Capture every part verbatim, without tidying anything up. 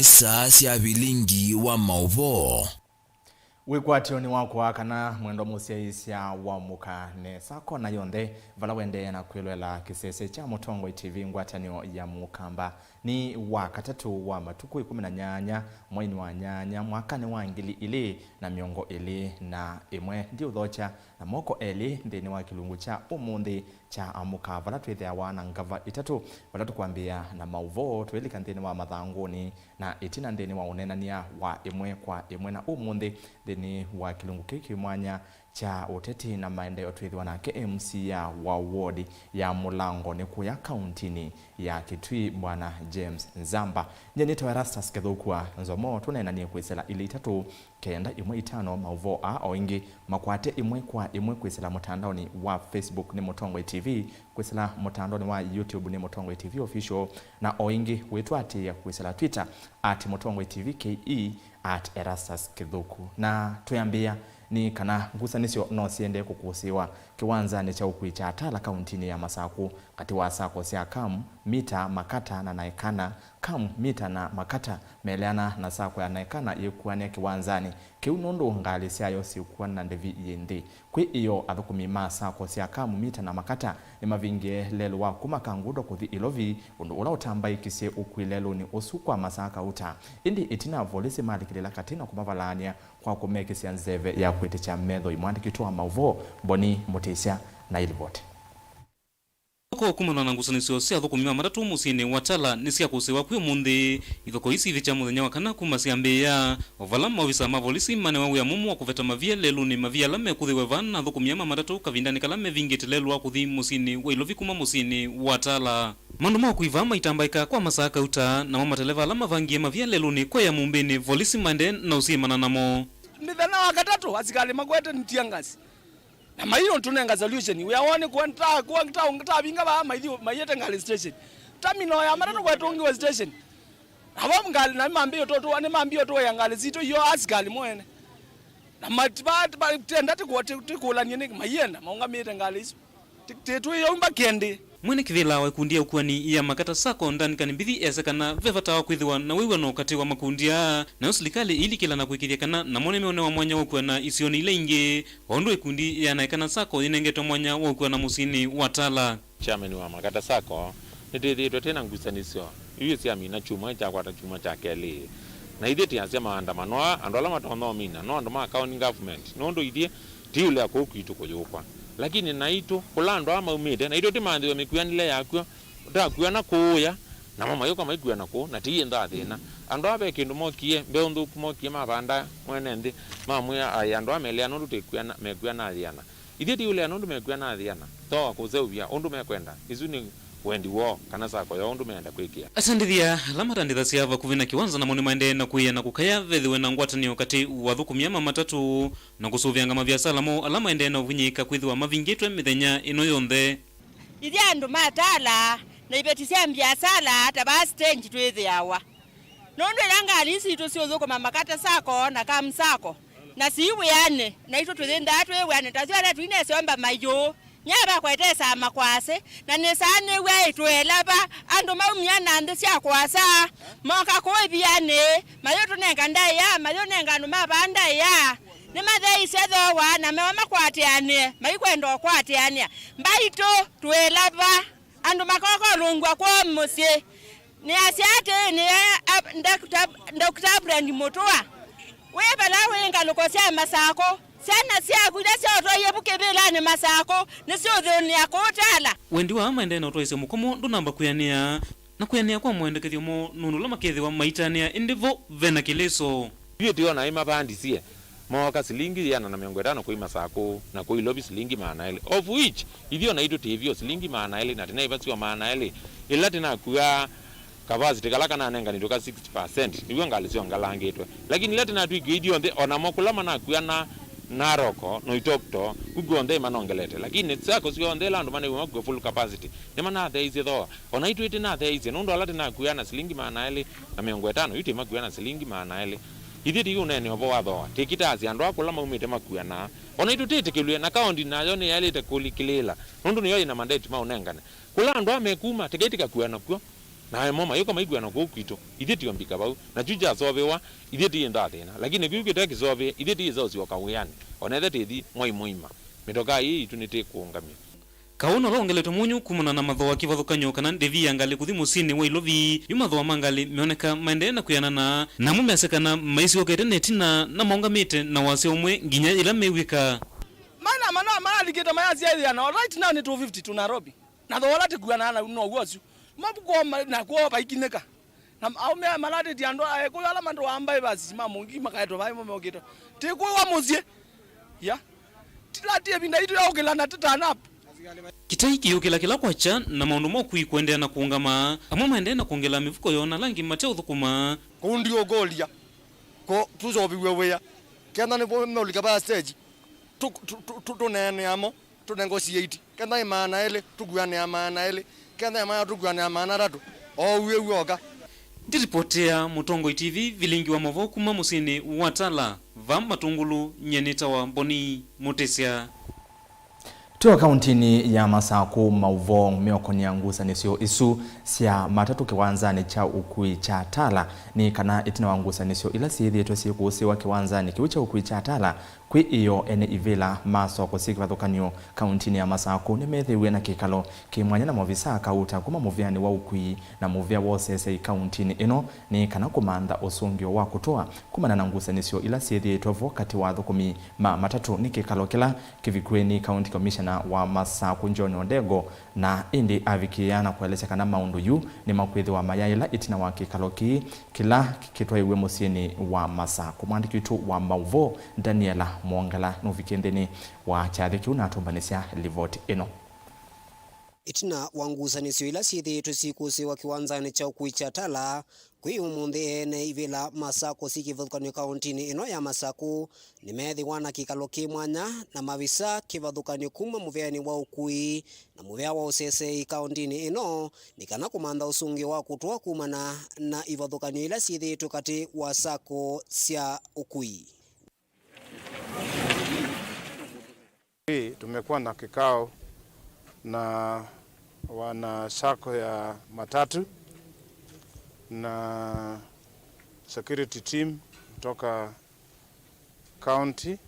Saa sya vilingi wa maũvoo. Wĩkwatyo nĩ wakwa kana mwendwa mũsyaĩĩsya wa mũka nesa kona yonthe vala ũendee na kwĩloela kĩsese kya Mũtongoi T V ngwatanĩo ya Mũkamba. Nĩ wa katatũ wa matukũ ĩkũmi na nyanya mweinĩ wa nyanya mwakanĩ wa ngili ilĩ na mĩongo ĩlĩ na ĩmwe. Ndiũthokya na moko elĩ nthĩnĩ wa kĩlungu kya ũmũnthĩ kya Amũka, vala twĩthĩawa na ngava itatũ, vala tũkwambĩĩa na maũvoo, twĩlika nthĩnĩ wa mathangũnĩ na ĩtina nthĩnĩ wa ũneenany'a wa ĩmwe kwa ĩmwe. Na ũmũnthĩ nthĩnĩ wa kĩlungu kĩu kĩ mwanya kya ũteti na maendeeo, twĩthĩwa nake M C A wa ward ya Mũlango nĩ kũya kauntinĩ ya Kitui, Bwana James Nzamba. Nyie nĩtawa Erastus Kĩthũkua Nzomo, tũneenanie kwĩsĩla ilĩ itatũ kenda ĩmwe itano. Maũvoo aa o ĩngĩ makwate ĩmwe kwa ĩmwe kwĩsĩla mũtandaonĩ wa Facebook nĩ Mũtongoi T V, kwĩsĩla mũtandaonĩ wa YouTube nĩ Mũtongoi T V Official, na o ĩngĩ wĩtũatĩĩa kwĩsĩla Twitter at Mũtongoi T V K E, at Erastus Kĩthũku. Na twĩambĩĩa nĩ kana ngusanĩsyo no siendee kũkũsĩĩwa kĩwanzanĩ kya ũkui kya Atala kauntinĩ ya Masakũ katĩ wa sako sya Kamu, Mita, Makata na Naekana. Kamu, Mita na Makata meleana na sako ya Naekana yĩkuanĩa kĩwanzanĩ kĩu nũndũ ngalĩ syayo syĩkuana na ndĩvi yĩ nthĩ. Kwĩ ĩyoo, athũkũmi ma sako sya Kamu, Mita na Makata nĩmavingie lelũ wa kuma Kangundo kũthi Ilovi, ũndũ ũla ũtambaĩkisye ũkui lelũnĩ ũsu kwa masaa kauta. Ĩndĩ ĩtina, volisi malikĩlĩla katĩ na kũmavalaany'a kwa kũmekĩsya nzeve ya kwĩtĩkya methoi. Mwandĩki witũ wa maũvoo Boni Mũtĩsya na ĩlivoti. Thoko kumana na ngusanĩsyo sya athũkũmi ma matatũ mũsyĩnĩ wa Tala nĩsyakũsĩĩwa kwĩ ũmũnthĩ. Ithoko ii syĩthĩkya mũthenya wa kana kuma syambĩĩa, o vala maovisa ma volisi manewa wĩa mũmũ wa kũveta mavia lelũnĩ, mavia ala mekũthĩwe vaa na athũkũmi aa ma matatũ kavindanĩ kala mevingĩte lelũ wa kũthi mũsyĩnĩ wa Ilovi kuma mũsyĩnĩ wa Tala. Maũndũ ma ũkui vaa maitambaĩka kwa masaa kauta, namo mateleva ala mavangie mavia lelũnĩ kwea mũmbĩnĩ, volisi maendee na ũsyĩmana namo. Mĩthenya wa katatũ, asikalĩ makwete tear gas. Na maitũnenga solution. Wĩa woo nĩ kũa, nta-, kũa, nta-, ntavinga vaa maithi, maiete ngalĩ station. Terminal ya matatũ kwetũngiwe station. Navo ngalĩ, na nĩmambĩĩe ũtũ-, nĩmambĩĩe ũtũĩa ngalĩ sitũ iyo asikalĩ mwene. Na mat-, ba-, ba-, tenda tĩkũ-, tĩ-, tĩkũlanie nĩkĩ maienda maũngamĩte ngalĩ isu. Tĩ-, tĩtwĩyaumba kĩndĩ. Mwene kĩvĩla wa ikundi ya ũkuani ya Makata Sacco, Duncan Mbithi, ese kana ve vata wa kwĩthĩwa na wĩw'ano katĩ wa makundi aa, nayo silikalĩ ĩilikĩla na kũĩkĩĩthya kana namo nĩmeonewa mwanya wa ũkuana isionĩ ila ingĩ, o ũndũ ikundi ya Naekana Sacco yĩnengetwe mwanya wa ũkuana mũsyĩnĩ wa Tala. Chairman wa Makata Sacco, nĩtwĩthĩĩtwe twĩ na ngusanĩsyo yu syamina kyumwa kyakwata kyumwa kya kelĩ. Na ithyĩ tĩasya maandamano aa, andũ ala matonya ũmina no andũ ma county government, nũndũ ithyĩ tiũlea kũu kwitũ kũyũkwa. Lakini naitũ, kũla andũ aa maumĩte, naitũ tĩmanthĩwe mĩkuanĩle yakw'o, ũtakuana kũũya, namo mayũka maikuana kũu, na tiĩ ntha thĩna. Andũ aa ve kĩndũ mokie, mbeũ nthũku mokie mavanda mwene nthĩ, mamwĩa aĩ andũ aa melea nũndũ tĩkuana, mekuana yĩana. Ithyĩ tiũlea nũndũ mekuana yĩana, thoa kũseũvya ũndũ mekwenda. Isu nĩ wendi woo, kana sako yoo ũndũ meenda kwĩkĩa. Atandĩthya ala matandĩthasya vakuvĩ na kĩwanza namo nĩmaendee na kwĩa na kũkaya vethĩwe na ngwatanĩo katĩ wa athũkũmi aa ma matatũ na kũsũvĩanga maviasala moo ala maendee na ũvinyĩĩka kwĩthĩwa mavingĩtwe mĩthenya ĩno yonthe. Ithyĩ andũ ma Tala na iveti sya mbiasala ta vaa stage twĩthĩawa. Nũndũ ĩla ngalĩ isu sitũ siũthũkũma Makata Sacco na Kamu Sacco, na si wĩanĩ, naitũ tũyĩndaa twĩ wĩanĩ, ta syo ala tũinesomba mayũ, nyie vakwete ĩsaa makwasĩ, na nĩsaa nĩw'a ĩtũela va, andũ maumia na nthĩ sya kũasa, moka kũũ ĩvianĩ, mayũtũnenga ndaĩa, mayũnenga andũ ma vaa ndaĩa, nĩmatheeisye thooa, na meo makwatĩanĩe, maikwenda ũkwatĩanĩa. Mbaitũ, tũela va? Andũ makokolũngw'a kwoo mũsyĩ. Nĩasya atĩĩ, nĩe Ab-, Doctor, Doctor Abraham Mũtũa, wĩ vala wĩ ngalũko sya Masakũ. Syana syaku ila syaũtwaie vu kĩvĩlanĩ Masakũ nĩsyũthĩnĩa kũũ Tala. Wendi wa maendee na ũtwaĩsya mũkomo ndũnamba kwĩanĩa, na kwĩanĩa kwa moendekethyo moo nũndũ ũla makethĩwa maitanĩa ĩndĩ vo ve na kĩlĩso. Ithyĩ tũyona aĩ mavandisye mooka silingi ĩana na mĩongo ĩtano kũi Masakũ, na kũi Ilovi silingi maana elĩ, of which ithyĩ o naitũ tĩ vyũ silingi maana elĩ, na tĩnaĩva syo maana elĩ, ĩla tĩnakuaa capacity kala kananenganĩtwe ka sixty percent, nĩw'o ngalĩ syongalangĩtwe. Lakini ĩla tĩnatwĩkie ithyonthe, o namo kũla manakuana Narok, Loitoktok, ku kw'onthe manongelete. Lakini sako syonthe ĩla andũ manew'a makue full capacity, nĩmanatheeisye thooa. O naitũ tĩnatheeisye, nũndũ ala tĩnakuaa na silingi maana elĩ na mĩongo ĩtano, yu tĩmakuaa na silingi maana elĩ. Ithyĩ tĩiũneenea ũvoo wa thooa, tĩkĩtasya andũ aa kũla maumĩte makuanaa. O naitũ tĩtĩkĩlw'e, na kaũnti nayo nĩyaĩlĩte kũlikĩlĩĩla, nũndũ nĩyo yĩ na mandate maũnengane. Kũla andũ aa mekuma, tĩkaĩ tĩkakua nakw'o. Na emo mayũka maikũana kũu kwitũ, ithyĩ tio mbika vau. Na kyu kyasovewa, ithyĩ tiyĩnthaa thĩna. Lakini kyu kĩte kĩsovee, ithyĩ tiyĩsa ũsyoka wĩanĩ. O na ethĩa tĩthi mwai mũima, mĩtokaa ĩĩ itũ nĩtĩkũũngamya. Kaũ nolo ongeletwe mũnyũ kumana na mathooa kĩvathũkany'o kana ndĩvi ya ngalĩ kũthi mũsyĩnĩ wa Ilovi, yu mathooa ma ngalĩ meoneka maendee na kwĩanana, namo measya kana maisyookete na ĩtina na maũngamĩte na wasya ũmwe nginya yĩla mew'ĩka. Maana manoa maralikĩte mayasya ĩthĩana, right now nĩ two fifty to Nairobi. Na thooa ũla tĩkuanaa na now'o ũsu. Mavuko ma-, na kwoo vaikinĩka. Na aũme aya malatĩtye andũ a ekũyũ ala matũaa mbaĩ vasisi ma mũngĩ makaetwe vai mo meũkĩte. Tĩkwĩwa mũsyĩ. Ya. Tila ti ĩvinda yitũ ya ũkĩla na tĩtanapu. Kĩtai kĩyũkĩla kĩla kwakya na maũndũ ma ũkui kũendeea na kũũngama, amwe maendee na kwongela mĩvuko yoo na ala angĩ mate ũthũkũma. Kũu ndiũkũlya. Kũ tũseũviw'e wĩa. Kenda nĩ meũlika va stage. Tũ-, tũ-, tũ-, tũ-, tũneenea mo. Tũnengo siĩiti, kenda nĩ maana elĩ, tũkuanĩa maana elĩ, kenda nĩ maana tũkuanĩa maana atatũ, o ũu w'oka. Ndiripotea Mũtongoi T V, vilingi wa maũvoo kuma mũsyĩnĩ wa Tala, va Matũngũlũ, nyie nĩtawa Mboni Mũtĩsya. Twĩ o kauntinĩ ya Masakũ, maũvoo meũkonea ngusanĩsyo isu sya matatũ kĩwanzanĩ kya ũkui kya Tala nĩ kana ĩtina wa ngusanĩsyo ila syĩthĩĩtwe syĩkũsĩĩwa kĩwanzanĩ kĩu kya ũkui kya Tala, kwĩ ĩoo, ene ivĩla ma soko syĩ kĩvathũkany'o kauntinĩ ya Masakũ nĩmethĩiwe na kĩkalo kĩ mwanya na maovisaa a kauta kuma mũvĩanĩ wa ũkui na mũvĩa wa ũseseĩ kauntinĩ ĩno nĩ kana kũmantha ũsũngĩo wa kũtũa kumana na ngusanĩsyo ila syĩthĩĩtwe vo katĩ wa athũkũmi ma matatũ. Nĩ kĩkalo kĩla kĩvikue nĩ County Commissioner wa Masakũ John Odego, na ĩndĩ avikĩĩa na kũelesya kana maũndũ yu nĩmakwĩthĩwa mayaĩla ĩtina wa kĩkalo kĩĩ kĩla kĩtwaiwe mũsyĩnĩ wa Masakũ. Mwandĩki witũ wa maũvoo Daniela Mwongela nũvikie nthĩnĩ wa kyathĩ kĩu na atũmbanĩsya livoti ĩno. Ĩtina wa ngusanĩsyo ila syĩthĩĩtwe syĩkũsĩĩwa kĩwanzanĩ kya ũkui kya Tala, kwĩ ũmũnthĩ ene ivĩla ma sacco syĩ kĩvathũkany'o kauntinĩ ĩno ya Masakũ nĩmeethĩwa na kĩkalo kĩ mwanya na mavisa kĩvathũkany'o kuma mũvĩanĩ wa ũkui na mũvĩa wa ũseseĩ kauntinĩ ĩno nĩ kana kũmantha ũsũngĩo wa kũtũa kumana na ivathũkany'o ila syĩthĩĩtwe katĩ wa sacco sya ũkui. Hii tumekuwa na kikao na wana sacco ya matatu na security team kutoka county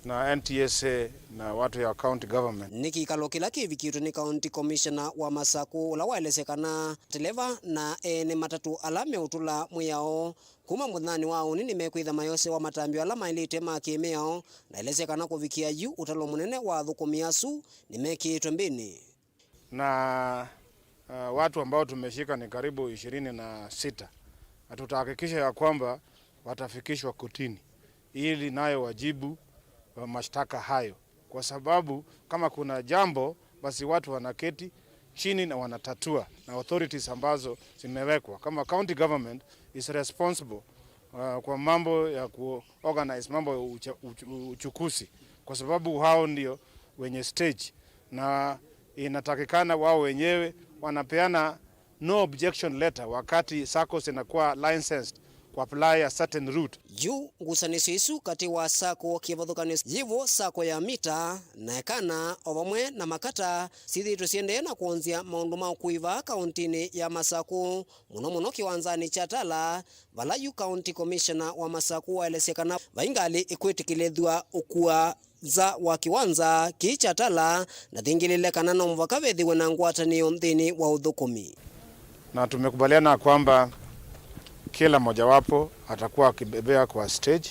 na N T S A na watu ya county government. Nĩ kĩkalo kĩla kĩvikĩtwe nĩ County Commissioner wa Masakũ, ũla waelesya kana televa na ene matatũ ala meũtũla mwĩao kuma mũthenyanĩ wa ũnĩ nĩmekwĩtha mayosewa matambyo ala maĩlĩte ma kĩmĩao, na elesya kana kũvikĩa yu ũtalo mũnene wa athũkũmi asu nĩmekĩĩtwe mbĩnĩ. Na, uh, watu ambao tumeshika ni karibu ishirini na sita, na tutahakikisha ya kwamba watafikishwa kotini ili nayo wajibu, uh, mashtaka hayo, kwa sababu kama kuna jambo, basi watu wanaketi chini na wanatatua na authorities ambazo zimewekwa. Kama county government is responsible, uh, kwa mambo ya ku organize mambo ya ucha-, uchu-, uchukuzi, kwa sababu hao ndio wenye stage na inatakikana wao wenyewe wanapeana no objection letter wakati sacco zinakuwa licensed ku apply a certain route. Yu ngusanĩsyo isu katĩ wa sacco kĩvathũkany'o yĩvo sacco ya Mita na Ekana o vamwe na Makata syĩthĩĩtwe syendee na kwonzya maũndũ ma ũkui vaa kauntinĩ ya Masakũ, mũno mũno kĩwanzanĩ kya Tala, vala yu County Commissioner wa Masakũ waelesya kana vai ngalĩ ĩkwĩtĩkĩlĩthw'a ũkua nza wa kĩwanza kĩĩ kya Tala, na thingĩlĩle kana no mũvaka vethĩwe na ngwatanĩo nthĩnĩ wa ũthũkũmi. Na tumekubaliana kwamba kila mojawapo atakuwa akibebea kwa stage,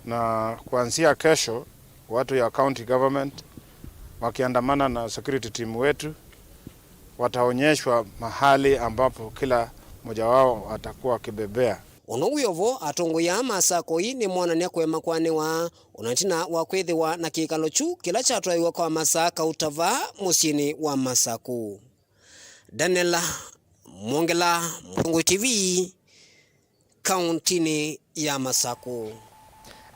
na kuanzia kesho watu ya county government wakiandamana na security team wetu wataonyeshwa mahali ambapo kila mmoja wao atakuwa akibebea. Ũndũ wĩ o vo, atongoi aa ma sacco ii nĩmoonany'a kũema kwanĩwa, o na ĩtina wa kwĩthĩwa na kĩkalo kyu kĩla kyatwaĩwe kwa masaa kauta vaa mũsyĩnĩ wa Masakũ. Daniel Mwongela, Mũtongoi T V, kauntinĩ ya Masakũ.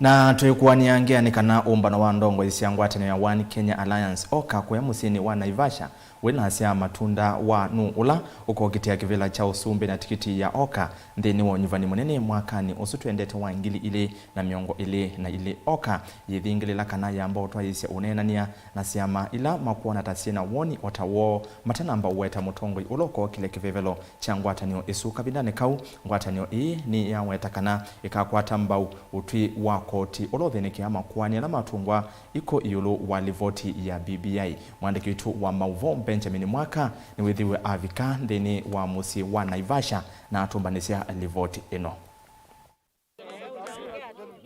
Na twĩkũanĩa ngeanĩ kana ũmbano wa ndongoi sya ngwatanĩo ya One Kenya Alliance, oka kũya mũsyĩnĩ wa Naivasha Wĩnasya matunda wa nũ ũla ũkokitĩa kĩvĩla kya ũsumbĩ na tikiti ya OKA nthĩnĩ wa ũnyuvani mũnene mwakanĩ ũsu twendete wa ngili ilĩ na mĩongo ĩlĩ na ilĩ? OKA yĩthingĩlĩla kana yamba ũtwaĩĩsya ũneenany'a na syama ila makwona ta syĩ na woni o ta woo, matanamba ũweta mũtongoi ũla ũkookile kĩvevelo kya ngwatanĩo ĩsu. Kavindanĩ kau, ngwatanĩo ĩĩ nĩyaweta kana ĩkakwata mbau ũtwi wa koti ũla ũthĩnĩkĩaa makoani ala matũngwa iko ĩũlũ wa livoti ya B B I. Mwandĩki witũ wa maũvoo Benjamin Mwaka nĩwĩthĩiwe avika nthĩnĩ wa mũsyĩ wa Naivasha na atũmbanĩsya livoti ĩno.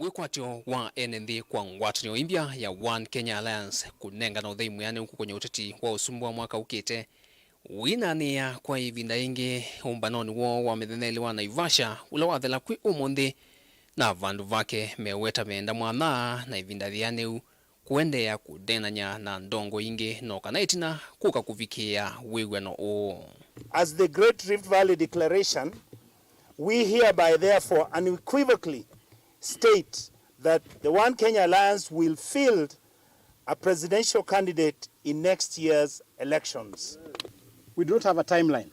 Wĩkwatyo wa ene nthĩ kwa ngwatanĩo ĩmbya ya One Kenya Alliance kũnengana ũthei mwĩanĩu kũkonya ũteti wa ũsumbĩ wa mwaka ũkĩte wĩnanĩa kwa ĩvinda yĩngĩ ũmbanonĩ woo wa mĩthenya ĩlĩ wa Naivasha, ũla wathela kwĩ ũmũnthĩ, na vandũ vake meweta meenda mwanya na ĩvinda yĩanĩu kũendeea kũneenany'a na ndongo ingĩ, no kana ĩtina kũka kũvikĩĩa wĩw'ano ũũ. As the Great Rift Valley Declaration, we hereby therefore unequivocally state that the One Kenya Alliance will field a presidential candidate in next year's elections. We do not have a timeline,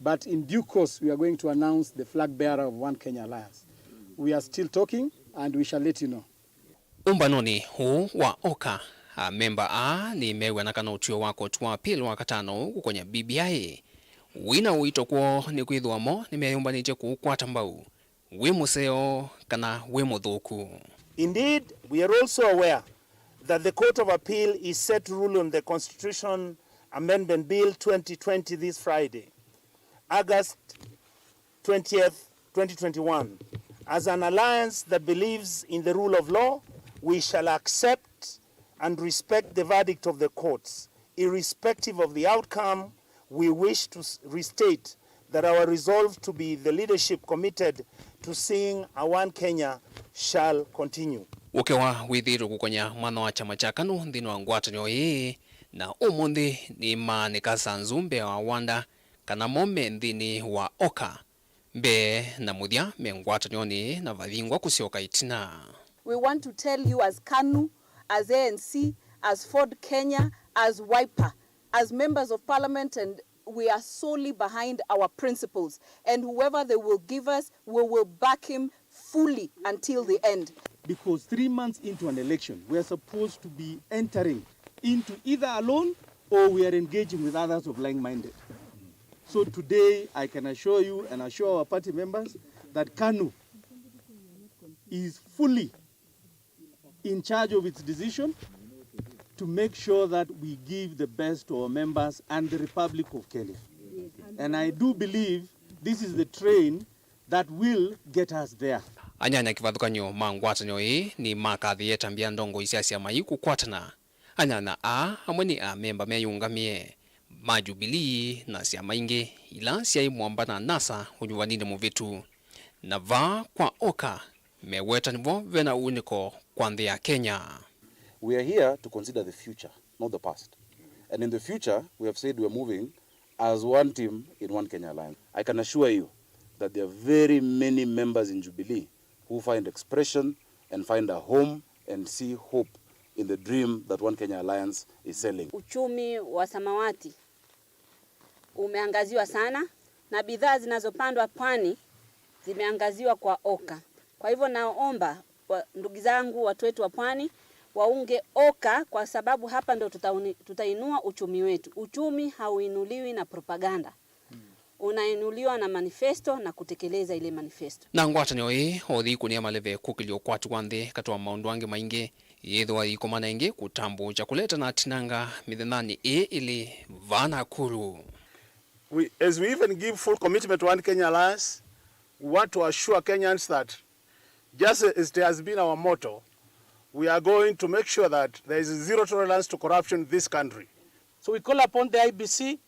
but in due course we are going to announce the flag bearer of One Kenya Alliance. We are still talking and we shall let you know. Ũmbanonĩ ũũ wa OKA, amemba aa nĩmew'ana kana ũtw'ĩo wa koti wa appeal wa katano ũũ kũkonya B B I wĩ na ũito kwoo nĩkwĩthĩwa mo nĩmeyũmbanĩtye kũũkwata mbau wĩ mũseo kana wĩ mũthũku. Indeed, we are also aware that the Court of Appeal is set to rule on the Constitution Amendment Bill twenty twenty this Friday, August twentieth, twenty twenty-one. As an alliance that believes in the rule of law, we shall accept and respect the verdict of the courts. Irrespective of the outcome, we wish to s-, restate that our resolve to be the leadership committed to seeing a One Kenya shall continue. Ũkewa wĩthĩĩtwe kũkonya mwanya wa kyama kya KANU nthĩnĩ wa ngwatanĩo ĩĩ, na ũmũnthĩ nĩmaanĩka sanzu mbee wa wanda kana mo me nthĩnĩ wa OKA. Mbee na mũthya me ngwatanĩonĩ na vathingwa kũsyoka ĩtina. We want to tell you as KANU, as A N C, as Ford Kenya, as Wiper, as members of parliament, and we are solely behind our principles, and whoever they will give us, we will back him fully until the end. Because three months into an election, we are supposed to be entering into either alone or we are engaging with others of like-minded. So today, I can assure you and assure our party members that KANU is fully in charge of its decision to make sure that we give the best to our members and the Republic of Kenya. And I do believe this is the train that will get us there. Anyanya kĩvathũkany'o ma ngwatanĩo ĩĩ nĩmakathĩĩe tambya ndongoi sya syama ii kũkwatana. Anyanya aa amwe nĩ amemba meyũngamĩe ma Jubilee na syama ingĩ ila syaĩ mũamba na NASA ũnyuvaninĩ mũvĩtu. Na vaa kwa OKA, meweta nĩvo ve na ũunĩko kwa nthĩ ya Kenya. We are here to consider the future, not the past. And in the future, we have said we are moving as one team in One Kenya Alliance. I can assure you that there are very many members in Jubilee who find expression and find a home and see hope in the dream that One Kenya Alliance is selling. Uchumi wa samawati umeangaziwa sana na bidhaa zinazopandwa pwani zimeangaziwa kwa OKA. Kwa hivyo naomba wa, ndugu zangu, watu wetu wa pwani waunge OKA kwa sababu hapa ndo tutauni-, tutainua uchumi wetu. Uchumi hauinuliwi na propaganda. Unainuliwa na manifesto na kutekeleza ile manifesto. Na ngwatanĩo ĩĩ othi ĩkũnĩa maleve kũkĩlya ũkwati wa nthĩ katĩ wa maũndũ angĩ maingĩ, yĩthĩwa ĩikomana ĩngĩ kũtambũũkya kũleta na atinanga mĩthenyanĩ ĩĩ ĩlĩ vaa Nakuru. We, as we even give full commitment to One Kenya Alliance, we want to assure Kenyans that just as it has been our motto, we are going to make sure that there is zero tolerance to corruption in this country. So we call upon the I E B C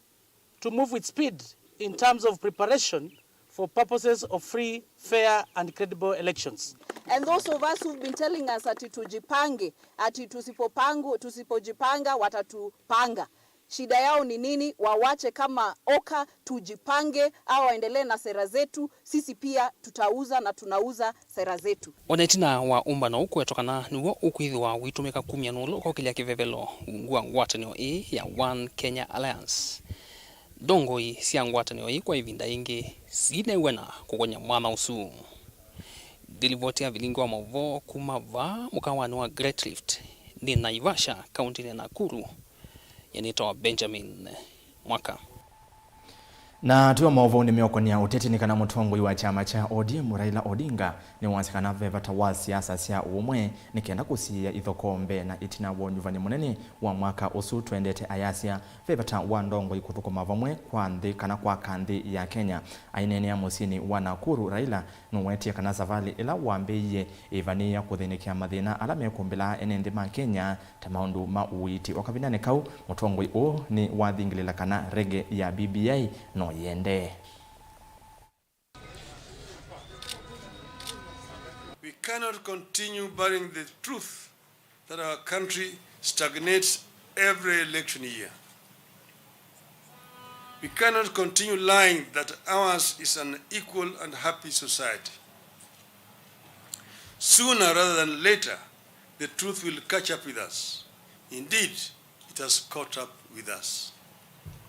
to move with speed in terms of preparation for purposes of free, fair and credible elections. And those of us who've been telling us ati tujipange, ati tusipopangu-, tusipojipanga watatupanga. Shida yao ni nini? Wawache kama oka, tujipange, au waendelee na sera zetu, sisi pia tutauza na tunauza sera zetu. O na ĩtina wa ũmbano ũkwetwa kana nĩw'o ũkwĩthĩwa ũitũmĩka kumya nũlũ ũkokĩlya kĩvevelo ungu wa ngwatanĩo ĩĩ ya One Kenya Alliance, ndongoi sya ngwatanĩo ĩĩ kwa ĩvinda yĩngĩ siinew'ana kũkony'a mwanya ũsu. Ndilivoti ya vilingi wa maũvoo kuma vaa mũkawanĩ wa Great Rift nĩ Naivasha, kauntinĩ ya Nakuru, nĩtawa Benjamin Mwaka. Na twĩ o maũvoonĩ meũkonĩa ũteti, nĩ kana mũtongoi wa kyama kya O D M Raila Odinga nĩwasya kana ve vata wa siasa sya ũmwe nĩ kenda kũsiĩĩa ithokoo mbee na ĩtina wa ũnyuvani mũnene wa mwaka ũsu twendete. Ayasya ve vata wa ndongoi kũthũkũma vamwe kwa nthĩ kana kwaka nthĩ ya Kenya. Aineenea mũsyĩnĩ wa Nakuru, Raila nũwetie kana savalĩ ĩla wambĩĩie ĩvanĩĩa kũthĩnĩkĩa mathĩna ala mekũmbĩlaa ene nthĩ ma Kenya ta maũndũ ma ũiiti. O kavindanĩ kau, mũtongoi ũũ nĩwathingĩlĩla kana rege ya B B I no yĩendee. We cannot continue burying the truth that our country stagnates every election year. We cannot continue lying that ours is an equal and happy society. Sooner rather than later, the truth will catch up with us. Indeed, it has caught up with us.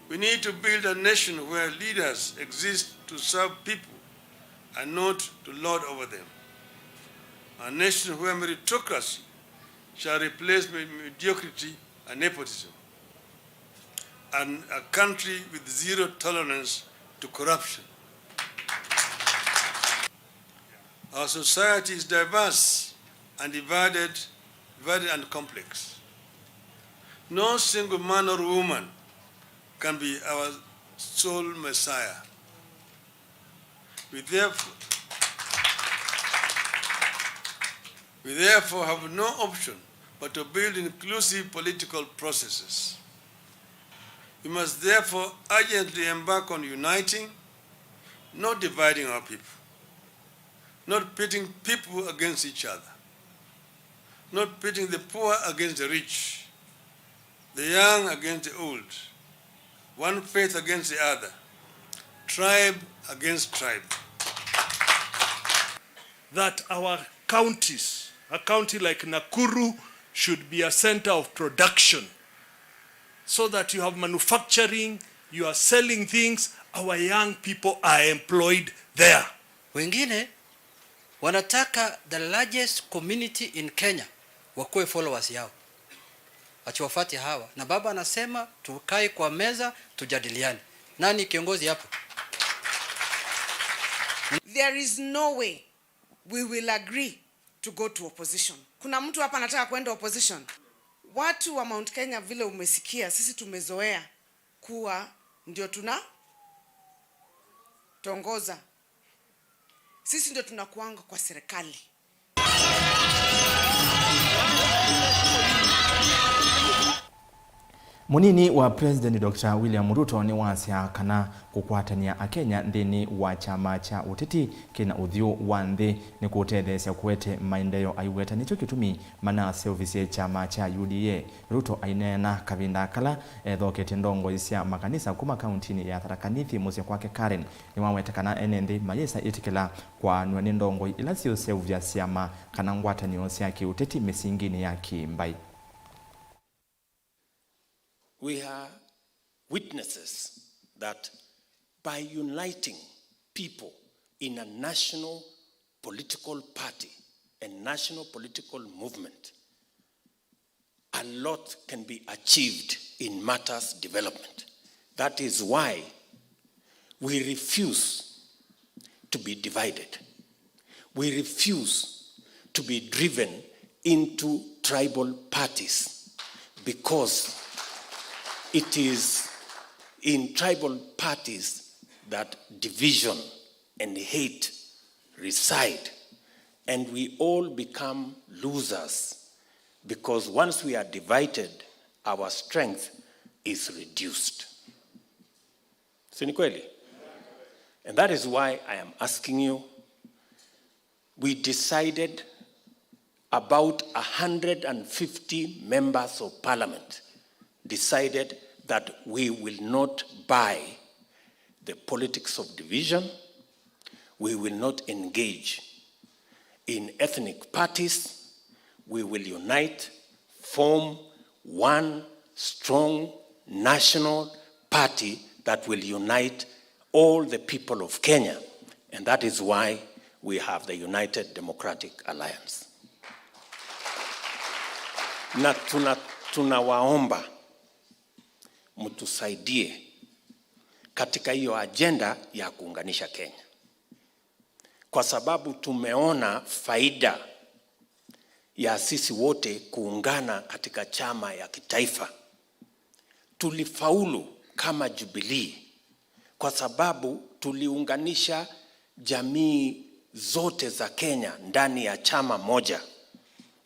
We need to build a nation where leaders exist to serve people and not to lord over them. A nation where meritocracy shall replace me-, mediocrity and nepotism, and a country with zero tolerance to corruption. Our society is diverse and divided, divided and complex. No single man or woman can be our sole messiah. We therefore, we therefore have no option but to build inclusive political processes. We must therefore urgently embark on uniting, not dividing our people, not pitting people against each other, not pitting the poor against the rich, the young against the old, one faith against the other, tribe against tribe. That our counties, a county like Nakuru, should be a center of production, so that you have manufacturing, you are selling things, our young people are employed there. Wengine wanataka the largest community in Kenya wakuwe followers yao, ati wafuate hawa. Na baba anasema tukae kwa meza tujadiliane. Nani kiongozi hapo? There is no way we will agree to go to opposition. Kuna mtu hapa anataka kwenda opposition? Watu wa Mount Kenya, vile umesikia, sisi tumezoea kuwa ndio tunatongoza. Sisi ndio tunakuanga kwa serikali. Mũnini wa President Doctor William Ruto nĩwasya kana kũkwatany'a Akenya nthĩnĩ wa kyama kya ũteti kĩna ũthyũ wa nthĩ nĩkũũtetheesya kũete maendeeo aiweta. Nĩkyo kĩtumi manaseũvisye kyama kya U D A. Ruto aineena kavinda kala ethoketye ndongoi sya makanisa kuma kauntinĩ ya Tharaka Nithi mũsyĩ kwake Karen, nĩwaweta kana ene nthĩ mayĩsa ĩtĩkĩla kwaanw'a nĩ ndongoi ila siũseũvya syama kana ngwatanĩo sya kĩũteti mĩsinginĩ ya kĩ-mbaĩ. We are witnesses that by uniting people in a national political party and national political movement, a lot can be achieved in matters development. That is why we refuse to be divided. We refuse to be driven into tribal parties, because it is in tribal parties that division and hate reside, and we all become losers, because once we are divided, our strength is reduced. Si ni kweli? And that is why I am asking you, we decided, about a hundred and fifty members of parliament decided that we will not buy the politics of division. We will not engage in ethnic parties. We will unite, form one strong national party that will unite all the people of Kenya, and that is why we have the United Democratic Alliance. Na tuna, tunawaomba mtusaidie katika hiyo ajenda ya kuunganisha Kenya, kwa sababu tumeona faida ya sisi wote kuungana katika chama ya kitaifa. Tulifaulu kama Jubilee kwa sababu tuliunganisha jamii zote za Kenya ndani ya chama moja.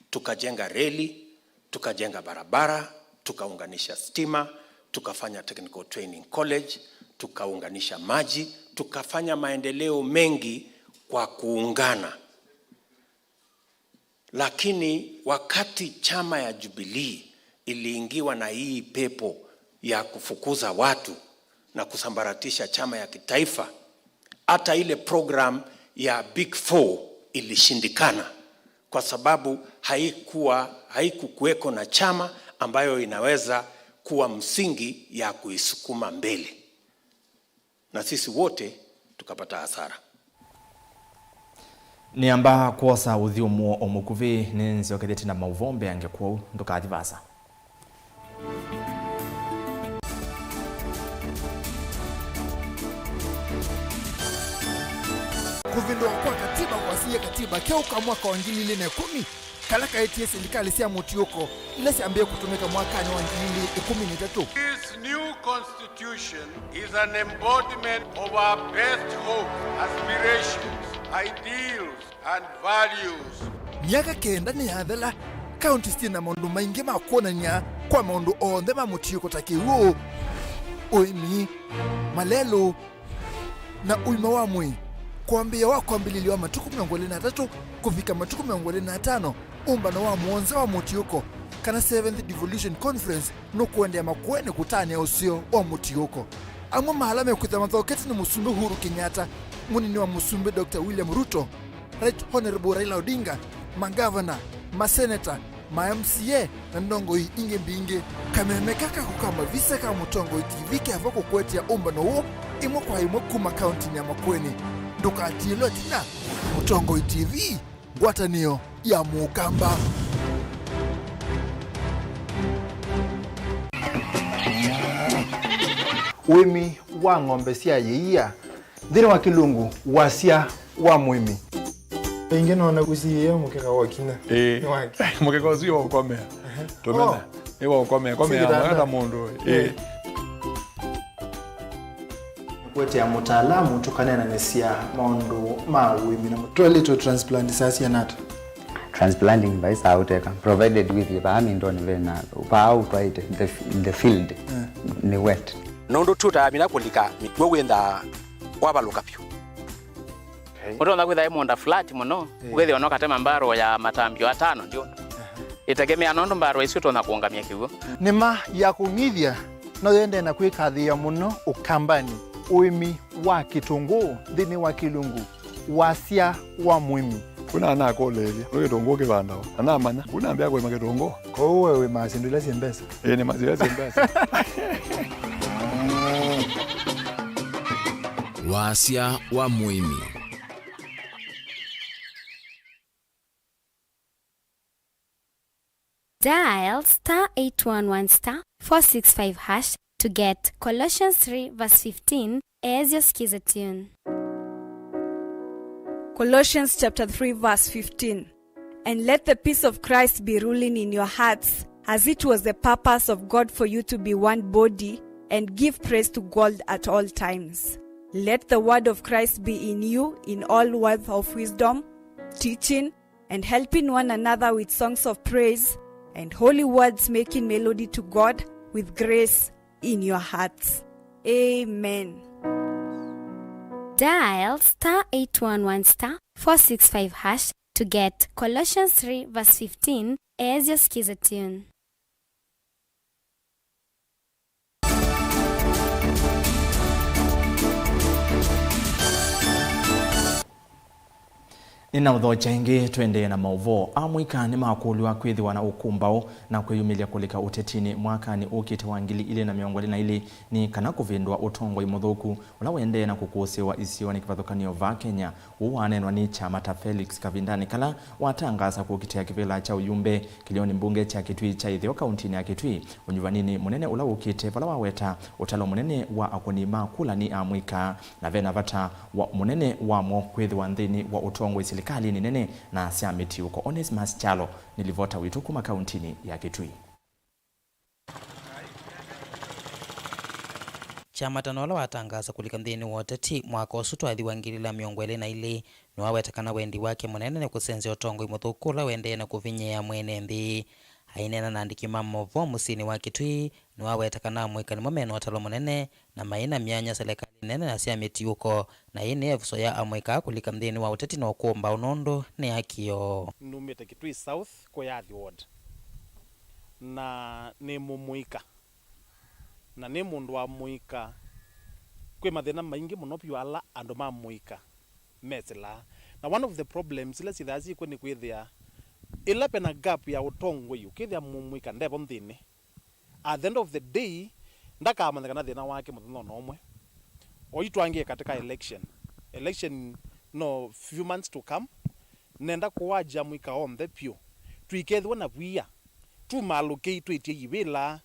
Tukajenga reli, tukajenga barabara, tukaunganisha stima, tukafanya Technical Training College, tukaunganisha maji, tukafanya maendeleo mengi kwa kuungana. Lakini wakati chama ya Jubilee iliingiwa na hii pepo ya kufukuza watu na kusambaratisha chama ya kitaifa, hata ile program ya Big Four ilishindikana, kwa sababu haikuwa, haikukuweko na chama ambayo inaweza kuwa msingi ya kuisukuma mbele. Na sisi wote tukapata hasara. Nĩamba kwosa ũthyũmũo o mũkuvĩ, nĩnzyokethete na maũvoo mbeange, kwoou ndũkathi vaasa. Kũvĩndũa kwa katiba kwasiie katiba keũ ka mwaka wa ngili ilĩ na ĩkũmi, kala kaetie silikalĩ sya mũtiũko ila syambĩĩe kũtũmĩka mwakanĩ wa ngili ilĩ ĩkũmi na itatũ. This new constitution is an embodiment of our best hopes, aspirations, ideals, and values. Myaka kenda nĩyathela, kaunti syĩ na maũndũ maingĩ ma kwonany'a kwa maũndũ onthe ma mũtiũko ta kĩw'ũ, ũĩmi, malelũ, na ũima wa mwĩĩ. Kwambĩĩa wa kwambĩlĩlya wa matukũ mĩongo ĩlĩ na atatũ kũvika matukũ mĩongo ĩlĩ na atano, ũmbano wa mũonza wa mũtiũko, kana Seventh Devolution Conference, nũkũendeea Makueni kũtanĩa ũseo wa mũtiũko. Amwe ma ala mekwĩthĩwa mathoketye nĩ Mũsumbĩ Uhuru Kenyatta, mũnini wa Mũsumbĩ Doctor William Ruto, Right Honorable Raila Odinga, mangavana, maseneta, ma M C A, na ndongoi ingĩ mbingĩ. Kameme kaka kũkamba visa ka Mũtongoi T V keva kũkũetea ũmbano ũũ ĩmwe kwa ĩmwe kuma kauntinĩ ya Makueni. Ndũkatiĩlwe ĩtina. Mũtongoi T V, ngwatanĩo ya Mũkamba. Ũĩmi wa ng'ombe sya yĩia. Nthĩnĩ wa Kĩlungu, wasya wa mũĩmi. Ĩngĩ nona ũsiĩĩe mũkeka wa kinya. Ĩĩ. Nĩ wake. Mũkeka ũsu wa ũkomea. Ehe. Tũmena. Oh. Nĩ wa ũkomea. Komea. Sĩ kĩtanda. Mwaka ta mũndũ. Ĩĩ. Kũetea mũtaalamu tũkaneenanĩsya maũndũ ma ũĩmi na mũ-, twaĩlĩtwe transplant saa siana ata? Transplanting vai saa ũteka, provided with vaa mindoni vena, vaa ũtwaĩte, the, the field, eh, nĩ wet. Nũndũ tũtaamina kũlika mĩkw'ũ wĩnthaa wavalũka vyũ. Okay. Ũtonya kwĩtha ĩ mũũnda flat mũno, eh, wĩthĩwa no katema mbarũ ya matambio atano ndio. Aha. Ĩtegemea nũndũ mbarũ ĩsu ĩtonya kũũngamya kĩw'ũ. Nĩma ya kũng'ithya no yendee na kwĩkathĩĩa mũno Ũkambanĩ, ũĩmi wa kĩtũngũũ nthĩnĩ wa Kĩlungu, wasya wa mũĩmi. Kuna anakũlĩĩlya, nĩ kĩtũngũũ kĩvandawa? Na namanya, kuna ambĩa kũĩma kĩtũngũũ. Kwoou we wĩmaa syĩndũ ila syĩ mbesa? Ĩĩ, nĩmaa syĩndũ ila syĩ mbesa. Wasya wa mũĩmi. Dial star eight one one star four six five hash to get Colossians three verse fifteen as your Skiza tune. Colossians chapter three verse fifteen. And let the peace of Christ be ruling in your hearts, as it was the purpose of God for you to be one body, and give praise to God at all times. Let the word of Christ be in you in all words of wisdom, teaching, and helping one another with songs of praise and holy words, making melody to God with grace in your hearts. Amen. Dial star eight one one star four six five hash to get Colossians three verse fifteen as your Skiza tune. Nĩnaũthokya ĩngĩ, tũendee na maũvoo. Amũika nĩmakũlw'a kwĩthĩwa na ũkũmbaũ na kwĩyumĩlya kũlika ũtetinĩ mwakanĩ ũkĩte wa ngili ilĩ na mĩongo ĩlĩ na ilĩ nĩ kana kũvĩndũa ũtongoi mũthũku ũla ũendee na kũkũsĩĩwa isionĩ kĩvathũkany'o vaa Kenya. Ũu waneenwa nĩ kyama ta Felix kavindanĩ kala watangaasa kũkitĩa kĩvĩla kya ũyumbe kĩlĩonĩ mbunge kya Kitui kya ĩtheo kauntinĩ ya Kitui ũnyuvaninĩ mũnene ũla ũkĩte, vala waweta ũtalo mũnene wa akũni ma kula nĩ amũika, na ve na vata wa mũnene wamo kwĩthĩwa nthĩnĩ wa ũtongoi silikalĩnĩ nene na sya mĩtiũko. Onesmus Kyalo nĩ livota witũ kuma kauntinĩ ya Kitui. Kyamatano ũla watangaasa kũlika nthĩnĩ wa ũteti mwaka ũsu twathi wa ngili ilĩ na mĩongo ĩlĩ na ilĩ nĩwaweta kana wendi wake mũnene nĩ kũsenzya ũtongoi mũthũku ũla ũendee na kũvinyĩĩa mwene nthĩ. Aineena na andĩki ma maũvoo mũsyĩnĩ wa Kitui, nĩwaweta kana amũika nĩmo mena ũtalo mũnene na mai na myanya selekalĩ nene na sya mĩtiũko, na ĩĩ nĩ ĩvuso ya amũika kũlika nthĩnĩ wa ũteti na ũkũmbaũ nũndũ nĩ akĩo. Numĩte Kitui South, Kũyathi Ward, na nĩ mũmũika, na nĩ mũndũ wa mũika. Kwĩ mathĩna maingĩ mũno vyũ ala andũ ma mũika mesĩlaa, na one of the problems ila syĩthaa syĩkw'o nĩ kwĩthĩa ĩla vena gap ya ũtongoi, ũkĩthĩa mũmũika ndevo nthĩnĩ. At the end of the day, ndakamanya kana thĩna wake mũthenya ona ũmwe. Oitwangie katika election. Election no few months to come. Nenda kũwajia amũika onthe vyũ. Tũikethĩwe na via. Tũmalũkei twĩtye ivĩla.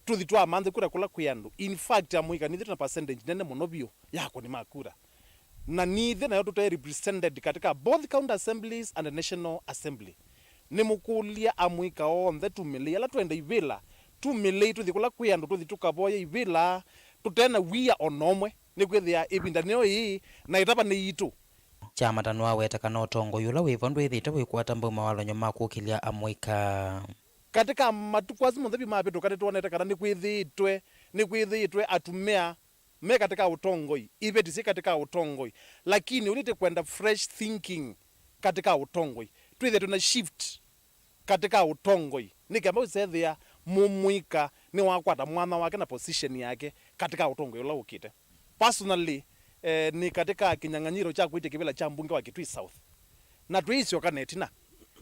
Tũthi twamanthe kura kũla kwĩ andũ. In fact, amũika nithe twĩ na percentage nene mũno vyũ ya akũni ma kura. Na nithe nayo tũte represented katika both county assemblies and the national assembly. Nĩmũkũlya amũika onthe tumĩlei ala twenda ivĩla, tumĩlei tũthi kũla kwĩ andũ, tũthi tũkavoye ivĩla tũte na wia o na ũmwe, nĩkwĩthĩa ĩvinda nĩyo ĩĩ na ĩtava nĩ yitũ. Kyamata nĩwaweta kana ũtongoi ũla wĩvo ndwĩthĩĩtwe wĩkwata mbau mawalany'o ma kũkĩlya amũika. Katika matukũ asu monthe vyũ mavĩtũka, nĩtwonete kana nĩkwĩthĩĩtwe, nĩkwĩthĩĩtwe atumĩa me katika ũtongoi, iveti syĩ katika ũtongoi, lakini ũnĩte kwenda fresh thinking katika ũtongoi. Twĩthĩe twĩna shift katika ũtongoi, nĩ kemba ũsethĩa mũmũika nĩwakwata mwanya wake na position yake katika ũtongoi ũla ũkĩte. Personally, eh, nĩ katika kinyang'anyiro kya kwĩtya kĩvĩla kya mbunge wa Kitui South. Na twĩisyoka na ĩtina,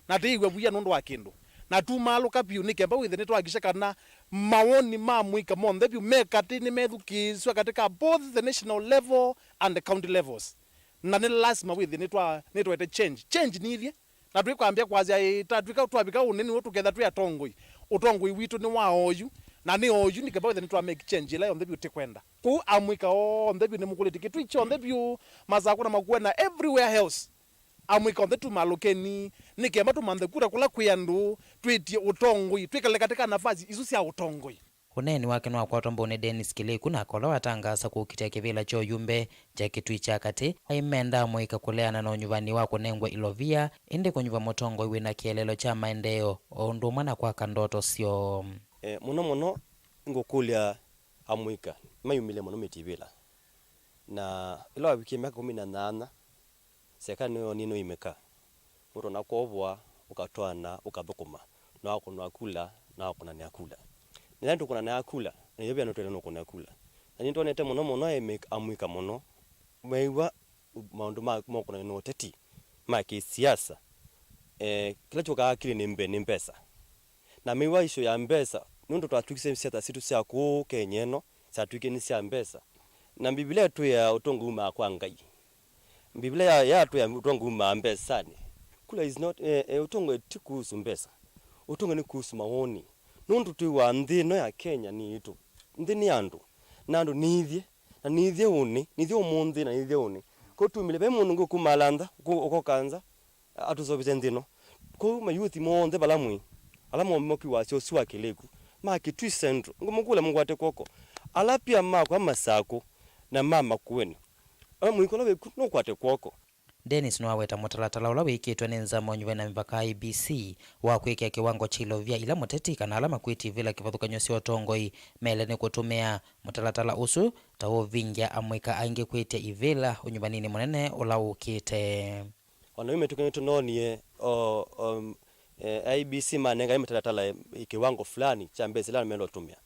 na twĩĩw'a wia nũndũ wa kĩndũ, na tumaalũka vyũ nĩ kemba wĩthĩe nĩtwakisha kana mawoni ma mũika monthe vyũ me katĩ nĩmethukĩĩsw'a katika both the national level and the county levels. Na nĩ lasima wĩthĩe nĩtwa-, nĩtwete change. Change nithyĩ, na twĩkwambĩa kwasya, ĩĩ, tatwĩka twavika ũneni ũũ tũketha twĩ atongoi, ũtongoi witũ nĩ wa oyu, na nĩ oyu nĩ kemba wĩthĩe nĩtwa make change ĩla yonthe vyũ tĩkwenda. Kwoou amũika onthe vyũ nĩmũkũlĩtye Kitui kyonthe vyũ, Masakũ na Makueni na everywhere else. Amũika onthe tumalũkeni, nĩ kemba tũmanthe kura kũla kwĩ andũ, twĩtye ũtongoi, twĩkale katika nafasi isu sya ũtongoi. Ũneeni wake nĩwakwatwa mbau nĩ Dennis Kĩlĩku, nake ũla watangaasa kũkitĩa kĩvĩla kya ũyumbe kya Kitui kya Katĩ, aimenda amũika kũleana na ũnyuvani wa kũnengwa ilovia, ĩndĩ kũnyuva mũtongoi wĩna kĩeleelo kya maendeeo, o ũndũ ũmwe na kwaka ndoto syoo. E, mũno mũno ngũkũlya amũika mayumĩlye mũno mĩtivĩla, na ĩla wavikie myaka ĩkũmi na nyanya, serikali nĩyo nĩ nũimĩka. Mũndũ na kwovwa, ũkatwaana, ũkathũkũma, na wakũnwa kula, na wakũnanĩa kula. Na ĩla ndũkũnanĩa kula, na ĩyo vĩa nũtwene nũkũnĩa kula. Na nĩtwonete mũno mũno amũika mũno, mew'a maũndũ ma, ma ũkonanĩa na ũteti, ma kĩsiasa, eh, kĩla kyũkaa akili nĩ mbe-, nĩ mbesa. Na mew'a issue ya mbesa, nũndũ twatw'ĩkisye siasa sitũ sya kũũ Kenya ĩno, syatw'ĩkie nĩ sya mbesa. Na Mbivilia ĩtwĩaa ũtongoi umaa kwa Ngai. Mbivilia ya, yatwĩa ũtongoi umaa mbesanĩ. Kula is not, eh, eh, ũtongoi ti kuhusu mbesa. Ũtongoi nĩ kuhusu mawoni. Nũndũ twĩ wa nthĩ ĩno ya Kenya nĩ itũ. Nthĩ nĩ andũ. Na andũ nĩ ithyĩ. Na nĩ ithyĩ ũnĩ. Nĩ ithyĩ ũmũnthĩ na nĩ ithyĩ ũnĩ. Kwoou tumĩle, ve mũndũ ũngĩ ũkumalantha, ũkũ-, ũkoka nza, atũseũvĩsye nthĩ ĩno. Kwoou mayuthi monthe vala mwĩ, ala mo-, mokiwasya ũsu wa Kĩlĩku, ma Kitui Central, ngũmũkũlya mũkwate kw'oko. Ala pia makwa Masakũ na ma Makueni, ala mũika ũla wĩku nũkwate kw'oko. Dennis nĩwaweta mũtalatala ũla wĩkĩtwe nĩ nzama ũnyuvani na mĩvaka, I E B C, wa kwĩkĩa kĩwango kya ilovia ila mũteti kana ala makwĩtie ivĩla kĩvathũkany'o sya ũtongoi mele nĩ kũtũmĩa. Mũtalatala ũsu ta ũvingĩa amũika aingĩ kwĩtya ivĩla ũnyuvaninĩ mũnene ũla ũkĩte. O na yu mĩtũkĩ nĩtũnoonie, o, o, eh, I E B C manengae mĩtalatala ĩ kĩwango fulani kya mbesa ila menda ũtũmĩa.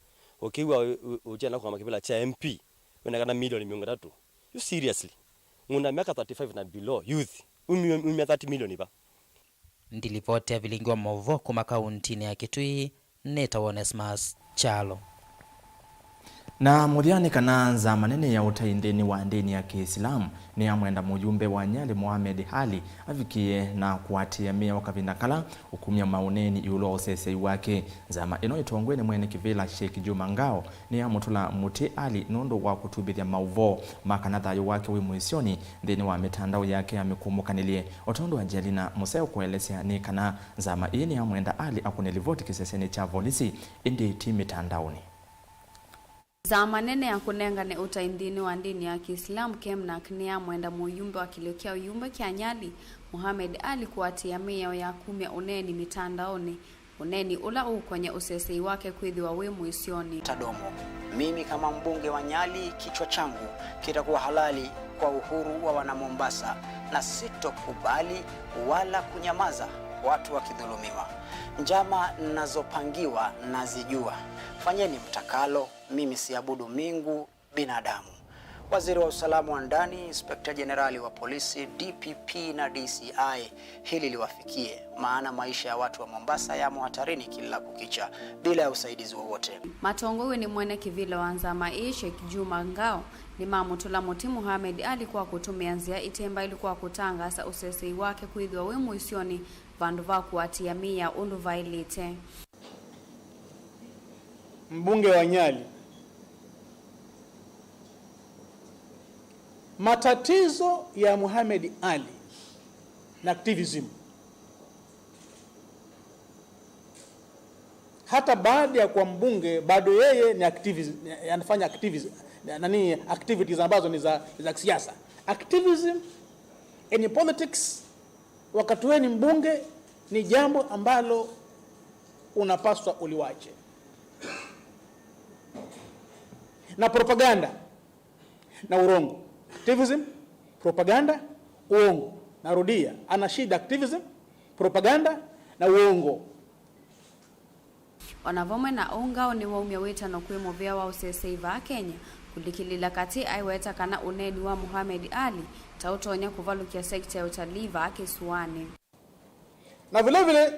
Ũkĩw'a ũ-, ũ-, ũkyenda kũkama kĩvĩla kya M P, wĩna kana milioni mĩongo ĩtatũ. You seriously? Mũndũ wa myaka thirty-five na below, youth, Umia, umia thirty million va? Ndilivoti ya vilingi wa maũvoo kuma kauntinĩ ya Kitui, nĩtawa Onesmus Kyalo. Na mũthya nĩ kana nzama nene ya ũtai nthĩnĩ wa ndĩni ya Kĩisilamu nĩyamwenda mũyumbe wa Nyali Mohamed Ali avikie na kũatĩĩa mĩao kavinda kala ũkumya maũneeni ĩũlũ wa ũseseĩ wake. Nzama ĩno ĩtongoe nĩ mwene kĩvĩla Sheikh Juma Ngao nĩyamũtũla mũtĩ Ali nũndũ wa kũtumbĩthya maũvoo ma kana thayũ wake wĩ mũisyonĩ nthĩnĩ wa mĩtandao yake ya mĩkũmbũkanĩlye. O ta ũndũ Angelina Mũseo kũelesya nĩ kana nzama ĩĩ nĩyamwenda Ali akũne livoti kĩsesenĩ kya volisi, ĩndĩ ti mĩtandaonĩ. Nzama nene ya kũnengane ũtai nthĩnĩ wa ndĩni ya Kĩisilamu, KEMNAK, nĩyamwenda mũyumbe wa kĩlĩo kya ũyumbe kya Nyali, Mohamed Ali, kũatĩĩa mĩao ya kumya ũneeni mĩtandaonĩ, ũneeni ũla ũũkonya ũseseĩ wake kwĩthĩwa wĩ mũisyonĩ. Tadomo. Mimi kama mbunge wa Nyali, kichwa changu kitakuwa halali kwa uhuru wa wana Mombasa, na sitokubali wala kunyamaza watu wakidhulumiwa. Njama nazopangiwa nazijua. Fanyeni mtakalo, mimi siabudu miungu, binadamu. Waziri wa usalama wa ndani, Inspekta Jenerali wa polisi, D P P na D C I, hili liwafikie, maana maisha ya watu wa Mombasa yamo hatarini kila kukicha, bila ya usaidizi wowote. Matongoew'e nĩ mwene kĩvĩla wa nzama ĩĩ, Sheikh Juma Ngao, nĩmamũtũla mũtĩ Mohamed Ali kwa kũtũmĩa nzĩa ĩte mbaĩlu kwa kũtangaasa ũseseĩ wake kwĩthĩwa wĩ mũisyonĩ vandũ va kũatĩĩa mĩao ũndũ vaĩlĩte. Mbunge wa Nyali, matatizo ya Mohamed Ali na activism. Hata baada ya kuwa mbunge, bado yeye ni activis-, anafanya activis-, nani, activities ambazo ni za, za kisiasa. Activism in politics, wakati wewe ni mbunge, ni jambo ambalo unapaswa uliwache. Na propaganda na urongo. Activism, propaganda, uongo. Narudia, ana shida activism, propaganda na uongo. O na vamwe na ũu, Ngao nĩwaumya wĩtano kwĩ mũvĩa wa ũseseĩ vaa Kenya kũlikĩlĩĩla katĩ aiweta kana ũneeni wa Mohamed Ali ta ũtonya kũvalũkya sekita ya ũtalii vaa kĩsũanĩ. Na vile vile,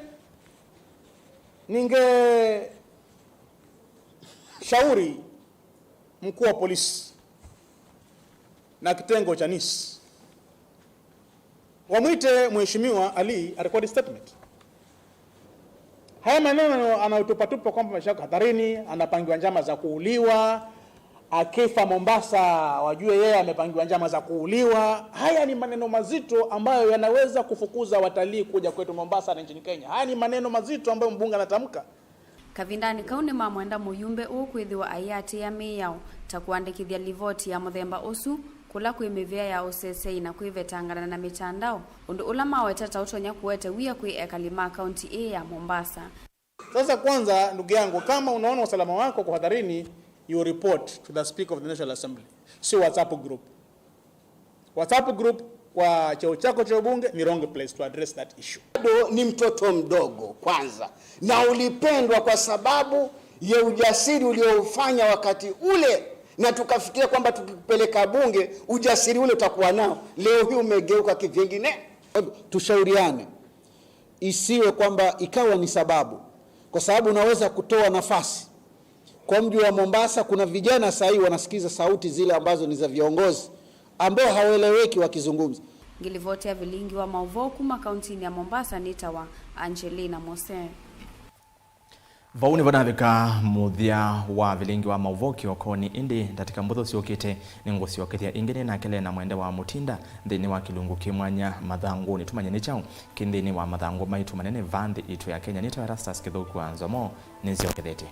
ningeshauri mkuu wa polisi na kitengo cha nis wamwite Mheshimiwa Ali arekodi statement. Haya maneno anayotupatupa kwamba maisha yako hatarini, anapangiwa njama za kuuliwa, akifa Mombasa wajue yeye amepangiwa njama za kuuliwa. Haya ni maneno mazito ambayo yanaweza kufukuza watalii kuja kwetu Mombasa na nchini Kenya. Haya ni maneno mazito ambayo mbunge anatamka. Kavindanĩ kau nĩmamwenda mũyumbe ũũ kwĩthĩwa aiatĩĩa mĩao ta kũandĩkĩthya livoti ya mũthemba ũsu kũla kwĩ mĩvĩa ya ũseseĩ na kwĩvetangana na mĩtandao, ũndũ ũla maweta ta ũtonya kũete wia kwĩ ekali ma kaunti ĩĩ ya Mombasa. Sasa kwanza, ndugu yangu, kama unaona usalama wako uko hatarini, you report to the Speaker of the National Assembly, sio WhatsApp group. WhatsApp group kwa cheo chako cha ubunge ni wrong place to address that issue. Bado ni mtoto mdogo kwanza, na ulipendwa kwa sababu ya ujasiri ulioufanya wakati ule, na tukafikiria kwamba tukikupeleka bunge ujasiri ule utakuwa nao. Leo hii umegeuka kivingine. Tushauriane, isiwe kwamba ikawa ni sababu, kwa sababu unaweza kutoa nafasi. Kwa mji wa Mombasa kuna vijana saa hii wanasikiza sauti zile ambazo ni za viongozi ambao hawaeleweki wakizungumza. Ngilivotia vilingi wa mauvoo kuma kauntinĩ ya Mombasa nĩtawa Angelina Mose. Vau nĩvo navika mũthya wa vilingi wa mauvoo kĩokonĩ, ĩndĩ ndatĩka mbũthũ syũkĩte nĩngũsyokethya ĩngĩ nĩ nake Lena Mwende wa Mũtinda nthĩnĩ wa kĩlungu kĩ mwanya mathangũnĩ. Tũmanye nĩ kyaũ kĩ nthĩnĩ wa mathangũ maitũ manene vaa nthĩ itũ ya Kenya. Nĩtawa Erastus Kĩthũku wa Nzomo, nĩnzyokethete.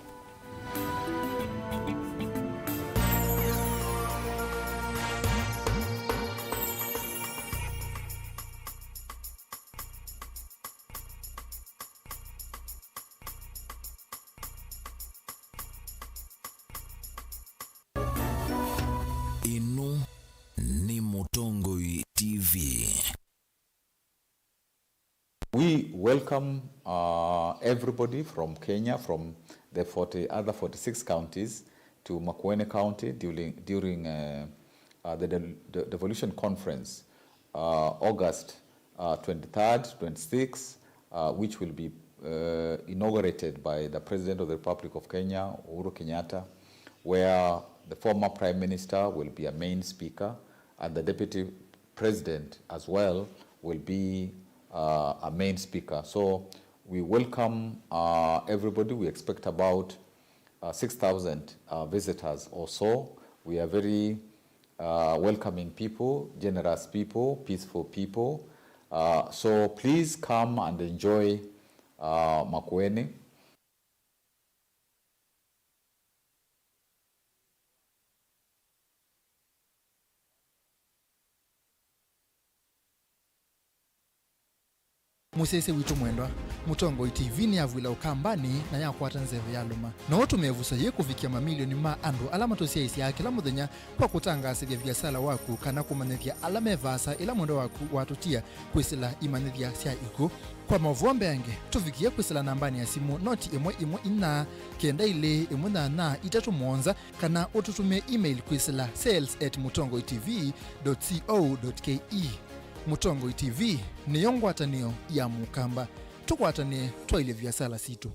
Ĩno nĩ Mũtongoi T V. We welcome, uh, everybody from Kenya, from the forty, other forty-six counties to Makueni County during, during, uh, uh, the de-, de-, devolution conference, uh, August uh, twenty-third, twenty-sixth, uh, which will be, uh, inaugurated by the President of the Republic of Kenya, Uhuru Kenyatta, where the former Prime Minister will be a main speaker, and the Deputy President as well will be, uh, a main speaker. So we welcome, uh, everybody. We expect about, uh, six thousand, uh, visitors or so. We are very, uh, welcoming people, generous people, peaceful people. Uh, so please come and enjoy, uh, Makueni. Mũsyaĩĩsya witũ mwendwa, Mũtongoi T V nĩyavw'ĩla Ũkambanĩ na yakwata nzeve yalũma. No ũtũme ĩvuso yĩĩ kũvikĩa mamilioni ma andũ ala matũsyaĩĩsyaa kĩla mũthenya kwa kũtangaasĩthya viasala waku kana kũmanyĩthya ala me vaasa ĩla mwendwa waku watũtia kwĩsĩla imanyĩthya sya ikw'ũ. Kwa maũvoo mbeange, tũvikĩe kwĩsĩla nambanĩ ya simũ noti ĩmwe ĩmwe inya, kenda ilĩ ĩmwe nyanya itatũ mũonza, kana ũtũtũmĩe email kwĩsĩla sales at mũtongoi T V dot co dot K E. Mũtongoi T V nĩyo ngwatanĩo ya Mũkamba. Tũkwatanĩe twaĩlye viasala sitũ.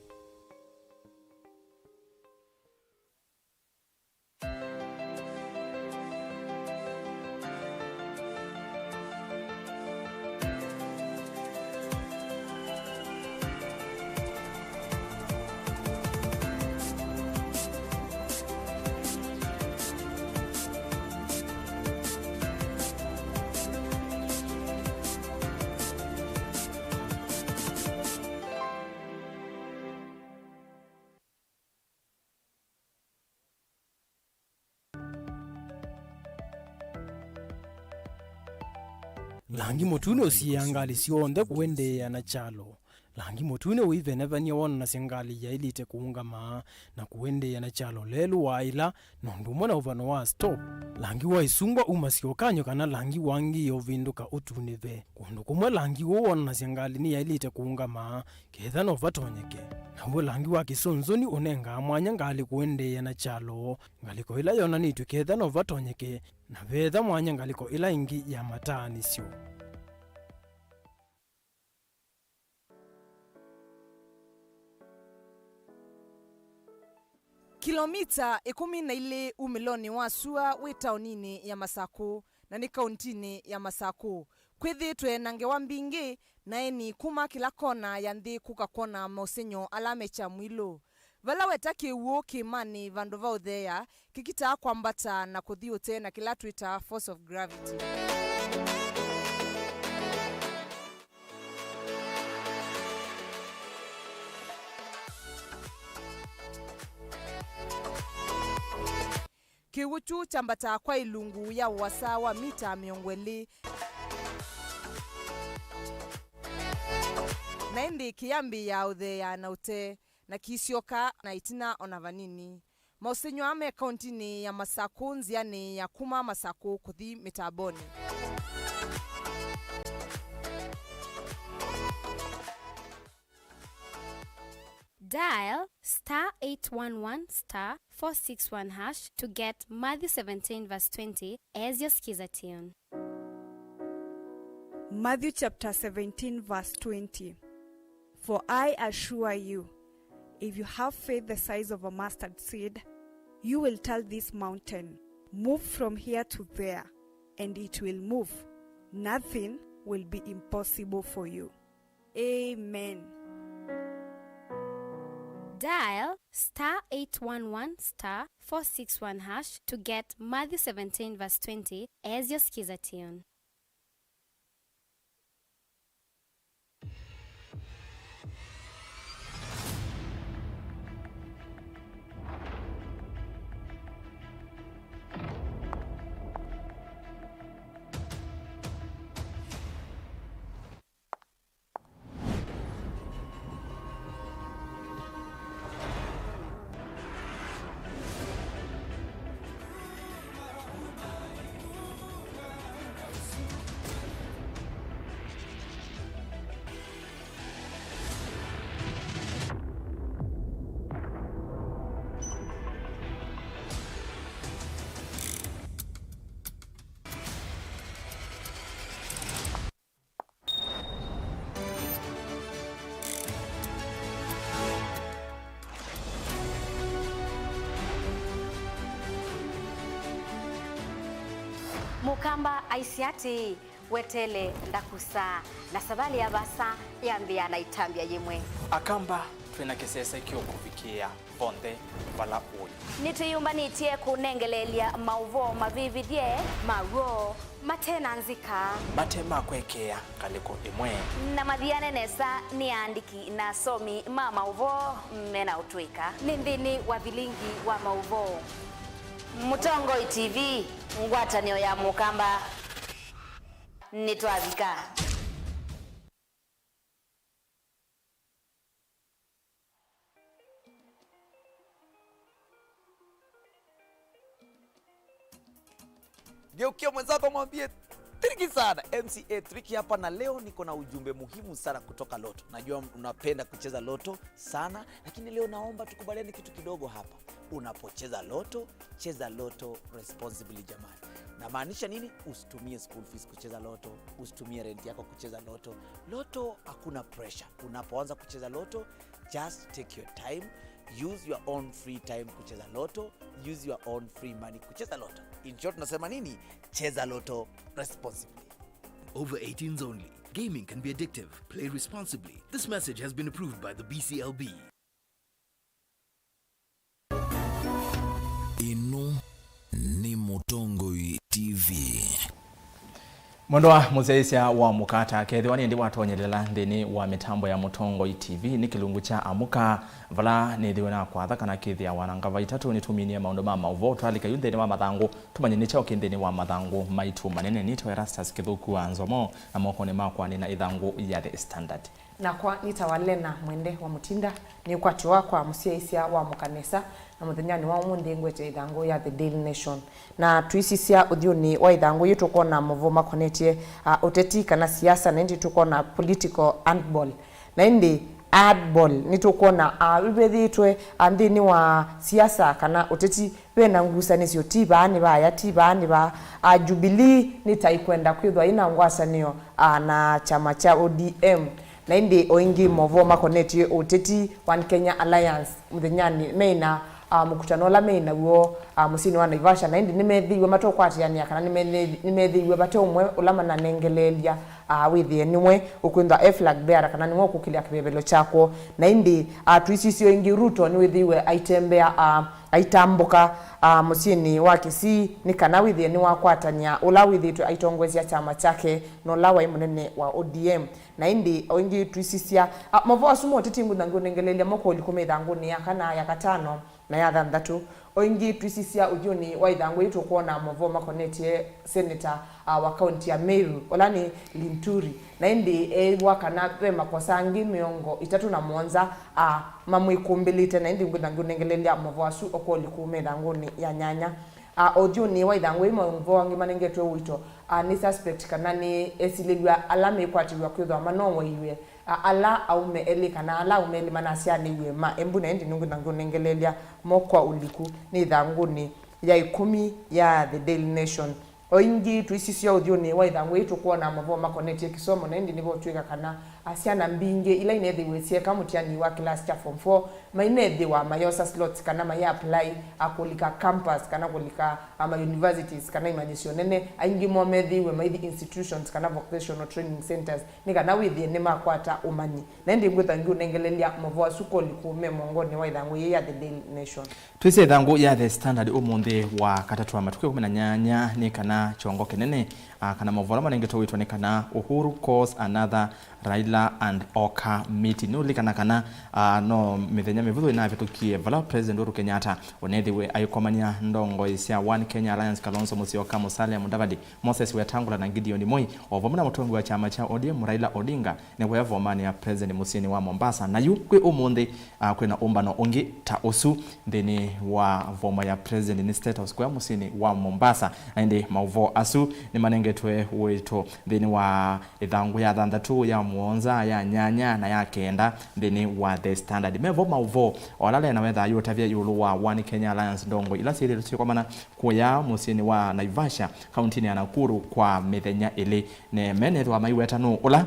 Langi mũtune ũsiĩĩaa ngalĩ syonthe kũendeea na kyalo. Langi mũtune ũivenevany'a wonanasya ngalĩ yaĩlĩte kũũngama na kũendeea na kyalo lelũ wa ĩla, na ũndũ ũmwe na ũvano wa stop. Langi wa ĩsungwa umasya ũkany'o kana langi wangĩĩe ũvĩndũka ũtunĩve. Kũndũ kũmwe langi ũũ wonanasya ngalĩ nĩyaĩlĩte kũũngama, ketha no vatonyeke. Naw'o langi wa kĩsũnzũni ũnengaa mwanya ngalĩ kũendeea na kyalo, ngalĩko ĩla yonanĩtw'e ketha no vatonyeke, na veetha mwanya ngalĩko ĩla ĩngĩ ya mataanĩsyo. Kilomita ĩkũmi na ilĩ umĩlonĩ wa sua wĩ taoninĩ ya Masakũ, na nĩ kauntinĩ ya Masakũ. Kwĩthĩĩtwe na ngewa mbingĩ, na aeni kuma kĩla kona ya nthĩ kũka kwona maũsengy'o ala me Kyamwilũ. Vala weta kĩw'ũ kĩĩmanĩ vandũ va ũtheea, kĩkitaa kwambata na kũthi ũtee na kĩla twĩtaa force of gravity. Kĩw'ũ kyu kyambataa kwa ilungu ya ũasa wa mita mĩongo ĩlĩ, na ĩndĩ kĩyambĩĩa ũtheea na ũtee, na kĩisyoka na ĩtina o na vanini. Maũsengy'o aa me kauntinĩ ya Masakũ, nzĩanĩ ya kuma Masakũ kũthi Mĩtambonĩ. Dial star eight one one star four six one hash to get Matthew seventeen verse twenty as your skiza tune. Matthew chapter seventeen verse twenty. For I assure you, if you have faith the size of a mustard seed, you will tell this mountain, "Move from here to there," and it will move. Nothing will be impossible for you. Amen. Dial star eight one one star four six one hash to get Matthew seventeen verse twenty as your skiza tune. Aisye atĩĩ, "Wetele ndakusa," na savalĩ ya vaasa yambĩĩa na ĩtambya yĩmwe. Akamba, twĩ na kĩsese kĩũkũvikĩĩa vonthe vala ũĩ. Nĩtwĩyũmbanĩtye kũnengeleelya maũvoo mavĩvĩthye, ma w'o, mate na nzika, mate ma kwekeea ngalĩko ĩmwe, na mathiane nesa nĩ aandĩki na asomi ma maũvoo me na ũtũĩka. Nĩ nthĩnĩ wa vilingi wa maũvoo. Mũtongoi T V, ngwatanĩo ya Mũkamba. Nĩtwavika. Geukia mwenzako, mwambie, "Triki sana, M C A Triki hapa, na leo niko na ujumbe muhimu sana kutoka Lotto. Najua unapenda kucheza Lotto sana, lakini leo naomba tukubaliane kitu kidogo hapa. Unapocheza Lotto, cheza Lotto responsibly, jamani." Namaanisha nini? Usitumie school fees kucheza Lotto, usitumie rent yako kucheza Lotto. Lotto hakuna pressure. Unapoanza kucheza Lotto, just take your time, use your own free time kucheza Lotto, use your own free money kucheza Lotto. In short, nasema nini? Cheza Lotto responsibly. Over eighteens only. Gaming can be addictive. Play responsibly. This message has been approved by the B C L B. Ĩno nĩ Mũtongoi T V. Mwendwa mũsyaĩĩsya wa mũkata, kethĩwa nĩndĩ watonyelela nthĩnĩ wa mĩtambo ya Mũtongoi T V, nĩ kĩlungu kya Amũka, vala nĩthĩwe na kwatha kana kĩthĩawa na ngava itatũ, nĩtũminie maũndũ ma maũvoo, twalika yu nthĩnĩ wa mathangũ, tũmanye nĩ kyaũ kĩ nthĩnĩ wa mathangũ maitũ manene. Nĩtawa Erastus Kĩthũku wa Nzomo, na mokonĩ makwa nĩ na ĩthangũ ya The Standard. Nakwa nĩtawa Lena Mwende wa Mũtinda, nĩ ũkwatyo wakwa mũsyaĩĩsya wa mũka nesa, na mũthenyanĩ wa ũmũnthĩ ngwete ĩthangũ ya The Daily Nation. Na tũisisya ũthyũnĩ wa ĩthangũ yĩĩ tũkwona maũvoo makonetye, a, ũteti kana siasa, na ĩndĩ tũkwona political handball. Na ĩndĩ handball nĩtũkwona, a, ĩvethĩĩtwe, a, nthĩnĩ wa siasa kana ũteti ve na ngusanĩsyo, ti vaa nĩ vaya, ti vaa nĩ vaa. A, Jubilee nĩ ta ĩkwenda kwĩthwa ĩna ngwatanĩo, a, na kyama kya O D M. Na ĩndĩ o ĩngĩ, maũvoo makonetye ũteti, One Kenya Alliance mũthenyanĩ meĩ na, a, mũkutano ũla meĩ naw'o, a, mũsyĩnĩ wa Naivasha, na ĩndĩ nĩmethĩiwe matokwatĩanĩa kana nĩmethe-, nĩmethĩiwe vate ũmwe ũla mananengeleelya, a, wĩthĩe nĩwe ũkwĩthwa e flag bearer kana nĩwe ũkũkĩlya kĩvevelo kya kwoo. Na ĩndĩ, a, tũisisye o ĩngĩ, Ruto nĩwĩthĩiwe aitembea, a, aitambũka, a, mũsyĩnĩ wa Kisii nĩ kana wĩthĩe nĩwakwatany'a ũla wĩthĩĩtwe aitongoesya kyama kyake na ũla waĩ mũnene wa O D M. Na ĩndĩ o ĩngĩ tũisisya, a, maũvoo asu ma ũteti ngũtha ngĩũnengeleelya moko ũlikũ me ĩthangũnĩ ya kana, ya katano na ya thanthatũ. O ĩngĩ tũisisya ũthyũnĩ wa ĩthangũ yĩĩ tũkwona maũvoo makonetye seneta, a, wa kaunti ya Meru, ũla nĩ Linturi. Na ĩndĩ eĩwa kana ve makosa angĩ mĩongo ĩtatũ na mũonza, a, mamwĩkũmbĩlĩte, na ĩndĩ ngwĩtha ngĩũnengeleelya maũvoo asu o kwa ũlikũ me ĩthangũnĩ ya nyanya. A, ũthyũnĩ wa ĩthangũ yĩĩ, maũvoo angĩ manengetwe ũito, a, nĩ suspect kana nĩ esilĩlw'a ala mekwatĩw'a kwĩthwa manong'oiwe, a, ala aũme elĩ kana ala aũme elĩ manasyaanĩw'e ma Embu, na ĩndĩ nĩngwĩtha ngĩũnengeleelya mo kwa ũliku nĩ ĩthangũnĩ ya ĩkũmi ya The Daily Nation. O ĩngĩ tũisisya ũthyũnĩ wa ĩthangũ yĩĩ tũkwona maũvoo makonetye kĩsomo, na ĩndĩ nĩvo twĩka kana, a, syana mbingĩ ila inethĩiwe syeka mũtiani wa kĩlasi kya form four mainethĩwa mayosa slots kana mai apply, a, kũlika campus kana kũlika, a, ma universities kana imanyĩsyo nene. Aingĩ moo methĩiwe maithi institutions kana vocational training centers nĩ kana wĩthĩe nĩmakwata ũmanyi. Na ĩndĩ ngwĩtha ngĩũnengeleelya maũvoo asu kwa ũliku me mũongonĩ wa ĩthangũ yĩĩ ya The Daily Nation. Twĩsĩ ĩthangũ ya The Standard ũmũnthĩ wa katatũ wa matukũ ĩkũmi na nyanya nĩ kana kyongo kĩnene, a, kana maũvoo ala manengetwe ũito nĩ kana Uhuru calls another Raila and Oka meeting. Nũlikana kana, a, no mĩthenya mĩvũthũ ĩnavĩtũkie vala President Uhuru Kenyatta ũnethĩwe aikomany'a ndongoi sya One Kenya Alliance, Kalonzo Musyoka, Musalia Mudavadi, Moses Wetangula na Gideon Moi, o vamwe na mũtongi wa kyama kya O D M Raila Odinga, nĩwaya vomanĩ ya President mũsyĩnĩ wa Mombasa. Na yu kwĩ ũmũnthĩ, a, kwĩna ũmbano ũngĩ ta ũsu nthĩnĩ wa voma ya President nĩ State House kũya mũsyĩnĩ wa Mombasa. Na ĩndĩ maũvoo asu nĩmanengetwe ũito nthĩnĩ wa ĩthangũ ya thanthatũ, ya mũonza, ya nyanya na ya kenda nthĩnĩ wa The Standard. Mevo maũvoo o ala Lena wethaa yũtavya ĩũlũ wa One Kenya Alliance, ndongo ila syĩthĩĩtwe syĩkomana kũya mũsyĩnĩ wa Naivasha, kauntinĩ ya Nakuru kwa mĩthenya ĩlĩ. Ne menethwa maiweta nũũ ũla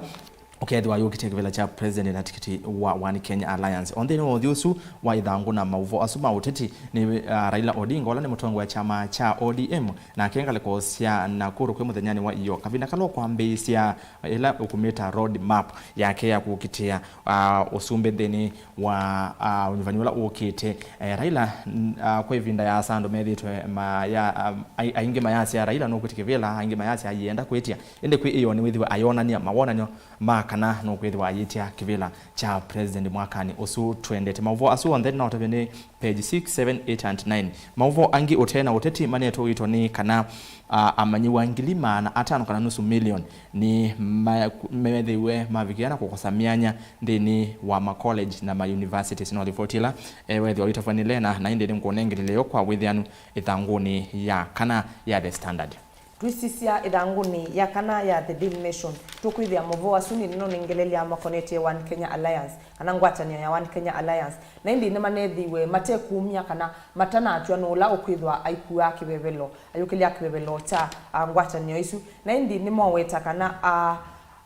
ũkethĩwa ayũkĩtya kĩvĩla kya president na tikiti wa One Kenya Alliance. O nthĩnĩ wa ũthyũ ũsu wa ĩthangũ na maũvoo asu ma ũteti, nĩ, ah, Raila Odinga, ũla nĩ mũtongoi wa kyama kya O D M, nake ngalĩko sya Nakuru kwĩ mũthenyanĩ wa ĩyoo, kavinda kala ũkwambĩĩsya ĩla ũkũmĩta road map yake ya kũkitĩa, ah, ũsumbĩ nthĩnĩ wa, ah, ũnyuvani ũla ũkĩte. Eh, Raila, n-, ah, kwa ĩvinda yaasa andũ methĩĩtwe maya-, ah, ai-, aingĩ mayasya Raila nũkwĩtya kĩvĩla, aingĩ mayasya aienda kwĩtya. Ĩndĩ kwĩ ĩyoo nĩwĩthĩwa ayonany'a mawonany'o ma kana nũkwĩthĩwa ayĩtya kĩvĩla kya president mwakanĩ ũsu twendete. Maũvoo asu onthe nĩnaũtavya nĩ page six, seven, eight and nine. Maũvoo angĩ ũtee na ũteti manetwe ũito nĩ kana, ah, amanyĩw'a ngili maana atano kana nusu million nĩ ma-, methĩiwe mavikĩa na kũkosa myanya nthĩnĩ wa ma college na ma universities. No livoti ĩla, eh, wethĩwa wĩtavwanĩle na, na ĩndĩ nĩngũnengeleleo kwa wĩthĩanu ĩthangũnĩ ya kana ya The Standard. Twĩsisya ĩthangũnĩ ya kana ya The Daily Nation, tũkwĩthĩa maũvoo asu nĩ nĩnonengelelya makonetye One Kenya Alliance, kana ngwatanĩo ya One Kenya Alliance. Na ĩndĩ nĩmanethĩiwe matekumya kana matanatw'a nũũ ũla ũkwĩthwa aikua kĩvevelo, ayũkĩlya kĩvevelo kya, ah, ngwatanĩo isu. Na ĩndĩ nĩmoweta kana, ah,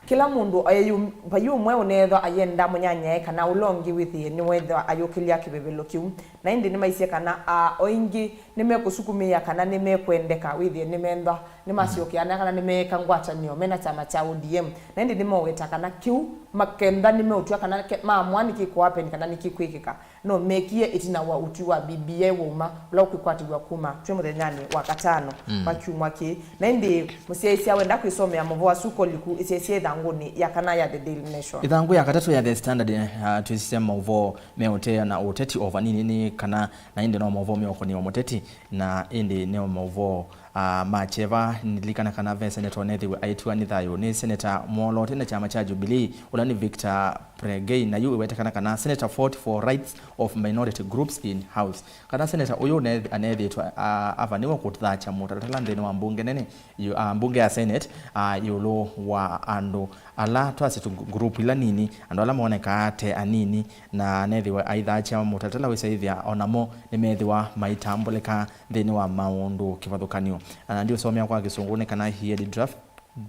kĩla mũndũ, e, yu-, vai ũmwe ũneethwa ayenda mũnyanyae kana ũla ũngĩ wĩthĩe nĩweethwa ayũkĩlya kĩvevelo kĩu. Na ĩndĩ nĩmaisye kana, a, o ĩngĩ nĩmekũsukumĩĩa kana nĩmekwendeka wĩthĩe nĩmeenthwa nĩmasyokea na kana nĩmeeka ngwatanĩo mena kyama kya O D M. Na ĩndĩ nĩmoweta kana kĩu makenda nĩmeũtw'a kana ke-, maamũa nĩkĩkũhappen kana nĩkĩkwĩkĩka, no mekie ĩtina wa ũtwi wa B B I wauma ũla ũkwĩkwatĩw'a kuma twĩ mũthenyanĩ wa katano wa kyumwa kĩĩ. Na ĩndĩ mũsyaĩĩsya wenda kwĩsomea maũvoo asu koliku ĩsyaĩĩsya ĩthangũnĩ ya kana ya The Daily Nation. Ĩthangũ ya katatũ ya The Standard, ah, twĩsisya maũvoo me ũtee na ũteti o vanini nĩ kana, na ĩndĩ no maũvoo meũkonĩa o mũteti, na ĩndĩ nĩ o maũvoo, ah, ma kyeva. Nĩlilikana kana ve seneta ũnethĩwe aitiwa nĩ thayũ nĩ Seneta Mwoloote na kyama kya Jubilee, ũla nĩ Victor Pregei, na yu ĩwetekana kana Senator fought for rights of minority groups in House. Kana seneta ũyũ ne-, anethĩtwe, ah, avanĩwe kũthakya mũtalatala nthĩnĩ wa mbunge nene, yu-, ah, mbunge ya Senate, ah, ĩũlũ wa andũ ala twasĩ tu group ila nini, andũ ala monekaa te anini, na nethĩwe aithakya mũtalatala wĩsaĩthya onamo nĩmethĩwa maitambũlĩka nthĩnĩ wa maũndũ kĩvathũkany'o. Na ndiũsomea kwa Kĩsũngũ nĩ kana he had draft,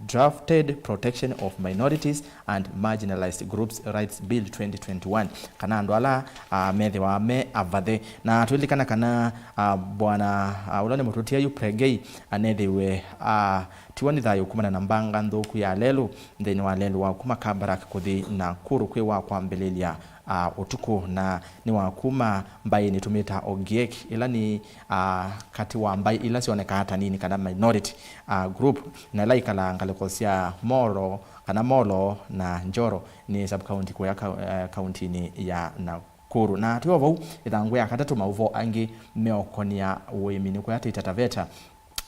drafted Protection of Minorities and Marginalized Groups Rights Bill twenty twenty-one, kana andũ ala, ah, methĩwa me avathe. Na twĩlikana kana, ah, bwana, ah, ũla nĩ mũtũtia yu Pregei anethĩwe, ah, tiwa nĩ thayũ kumana na mbanga nthũku ya lelũ nthĩnĩ wa lelũ wa kuma Kabarak kũthi Nakuru kwĩ wa kwambĩlĩlya, ah, ũtukũ, na nĩ wa kuma mbaĩnĩ tũmĩtaa Ogiek, ĩla nĩ, ah, katĩ wa mbaĩ ila syonekaa ta nini kana minority, ah, group, na ila ikalaa ngalĩko sya Molo kana Molo na Njoro nĩ sub-county kũya kau-, eh, kauntinĩ ya Nakuru. Na twĩ o vau, ĩthangũ ya katatũ, maũvoo angĩ meũkonĩa ũĩmi nĩ kũya Taita Taveta.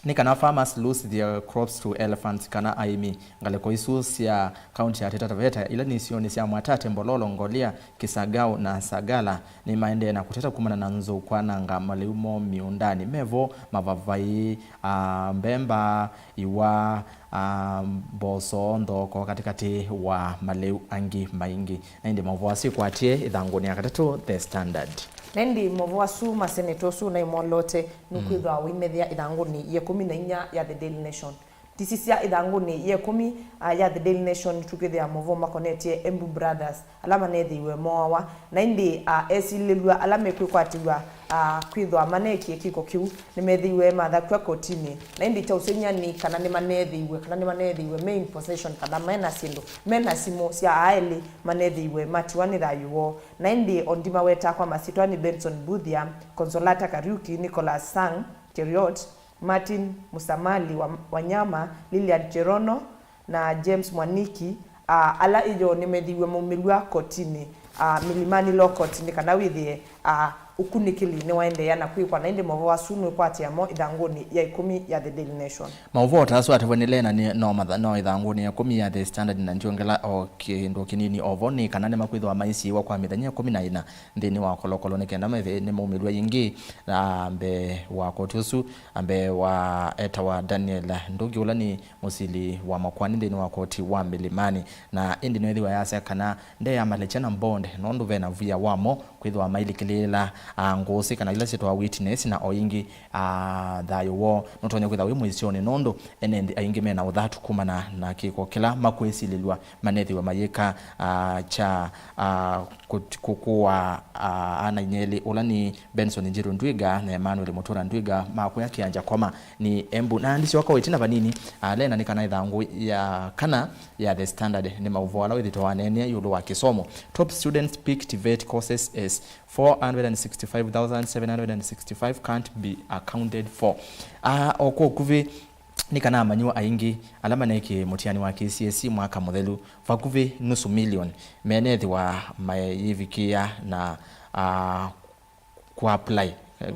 Nĩ kana farmers lose their crops to elephants, kana aĩmi ngalĩko isu sya kaunti ya Taita Taveta, ila nĩ isionĩ sya Mwatate, Mbololo, Ngolia, Kisagau na Sagala, nĩmaendee na kũteta kumana na nzou kwananga malĩu moo mĩũndanĩ. Mevo mavavai, ah, mbemba, iwa, ah, mboso, nthoko, katĩkatĩ wa malĩu angĩ maingĩ. Na ĩndĩ maũvoo asu ĩkwatie ĩthangũnĩ ya katatũ, The Standard. Na ĩndĩ maũvoo asu ma seneta ũsu naĩ Mwoloote nũkwĩthwa ũimethĩa ĩthangũnĩ ya ĩkũmi na inya ya The Daily Nation. Tisisya ĩthangũnĩ ya ĩkũmi, ah, ya The Daily Nation tũkwĩthĩa maũvoo makonetye Embu Brothers, ala manethĩiwe mooawa, na ĩndĩ, ah, esilĩlw'a ala mekwĩkwatĩw'a, ah, kwĩthwa maneekie kĩko kĩu nĩmethĩiwe mathakw'a kotinĩ. Na ĩndĩ kya ũsengy'a nĩ kana nĩmanethĩiwe, kana nĩmanethĩiwe me in possession, kana mena syĩndũ, mena simũ sya aa elĩ manethĩiwe matiwa nĩ thayũ woo. Na ĩndĩ ondi mawetaa kwa masyĩtwa nĩ Benson Mbuthia, Consolata Kariuki, Nicholas Sang Cheruiyot, Martin Musamali wa, Wanyama, Lilian Cherono, na James Mwaniki, ah, ala ĩyoo nĩmethĩiwe maumĩlw'a kotinĩ, ah, Milimani Law Court, nĩ kana wĩthĩe, ah, ũkunĩkĩli nĩwaendeea na kwĩkwa. Na ĩndĩ maũvoo asu nũkwatĩamo ĩthangũnĩ ya ĩkũmi ya The Daily Nation. Maũvoo ta asu atavwe nĩ Lena nĩ no matha-, no ĩthangũnĩ ya ĩkũmi ya The Standard, na ndiongela o kĩndũ kĩnini o vo nĩ kana nĩmakwĩthĩwa maisiĩwa kwa mĩthenya ĩkũmi na ĩna nthĩnĩ wa kolokolo nĩ kenda methĩe nĩmaumĩlw'a yĩngĩ, na mbee wa koti ũsu, mbee wa etawa Daniel Ndungi, ũla nĩ mũsili wa makoani nthĩnĩ wa koti wa Milimani. Na ĩndĩ nĩwĩthĩwa yasya kana ndeyamalekya na mbonde nũndũ ve na via wamo kwĩthĩwa mailikĩlĩĩla, ah, ngũsĩ kana ila syĩtawa witness, na o ingĩ, ah, thayũ woo nũtonya kwĩthĩwa wĩ mũisyonĩ, nũndũ ene nthĩ aingĩ mena ũthatu kumana na kĩko kĩla makwĩsilĩlw'a manethĩwe mayĩka, ah, kya, ah, kũt-, kũkũa, ah, ana-a-inyia elĩ, ũla nĩ Benson Njiru Ndwiga na Emmanuel Mutura Ndwiga, makwĩa kĩanja Koma nĩ Embu. Na ndisyoka o ĩtina vanini, ah, lena nĩ kana ĩthangũ ya kana ya The Standard nĩ maũvoo ala wĩthĩtwe waneenea ĩũlũ wa kĩsomo. Top students pick TVET courses as four hundred and sixty-five thousand seven hundred and sixty-five can't be accounted for. Ah, o kwa ũkuvĩ, nĩ kana amanyĩw'a aingĩ ala maneekie mũtiani wa K C S E mwaka mũthelu, vakuvĩ nusu milioni, menethĩwa mayĩvikĩĩa na, ah, kũapply,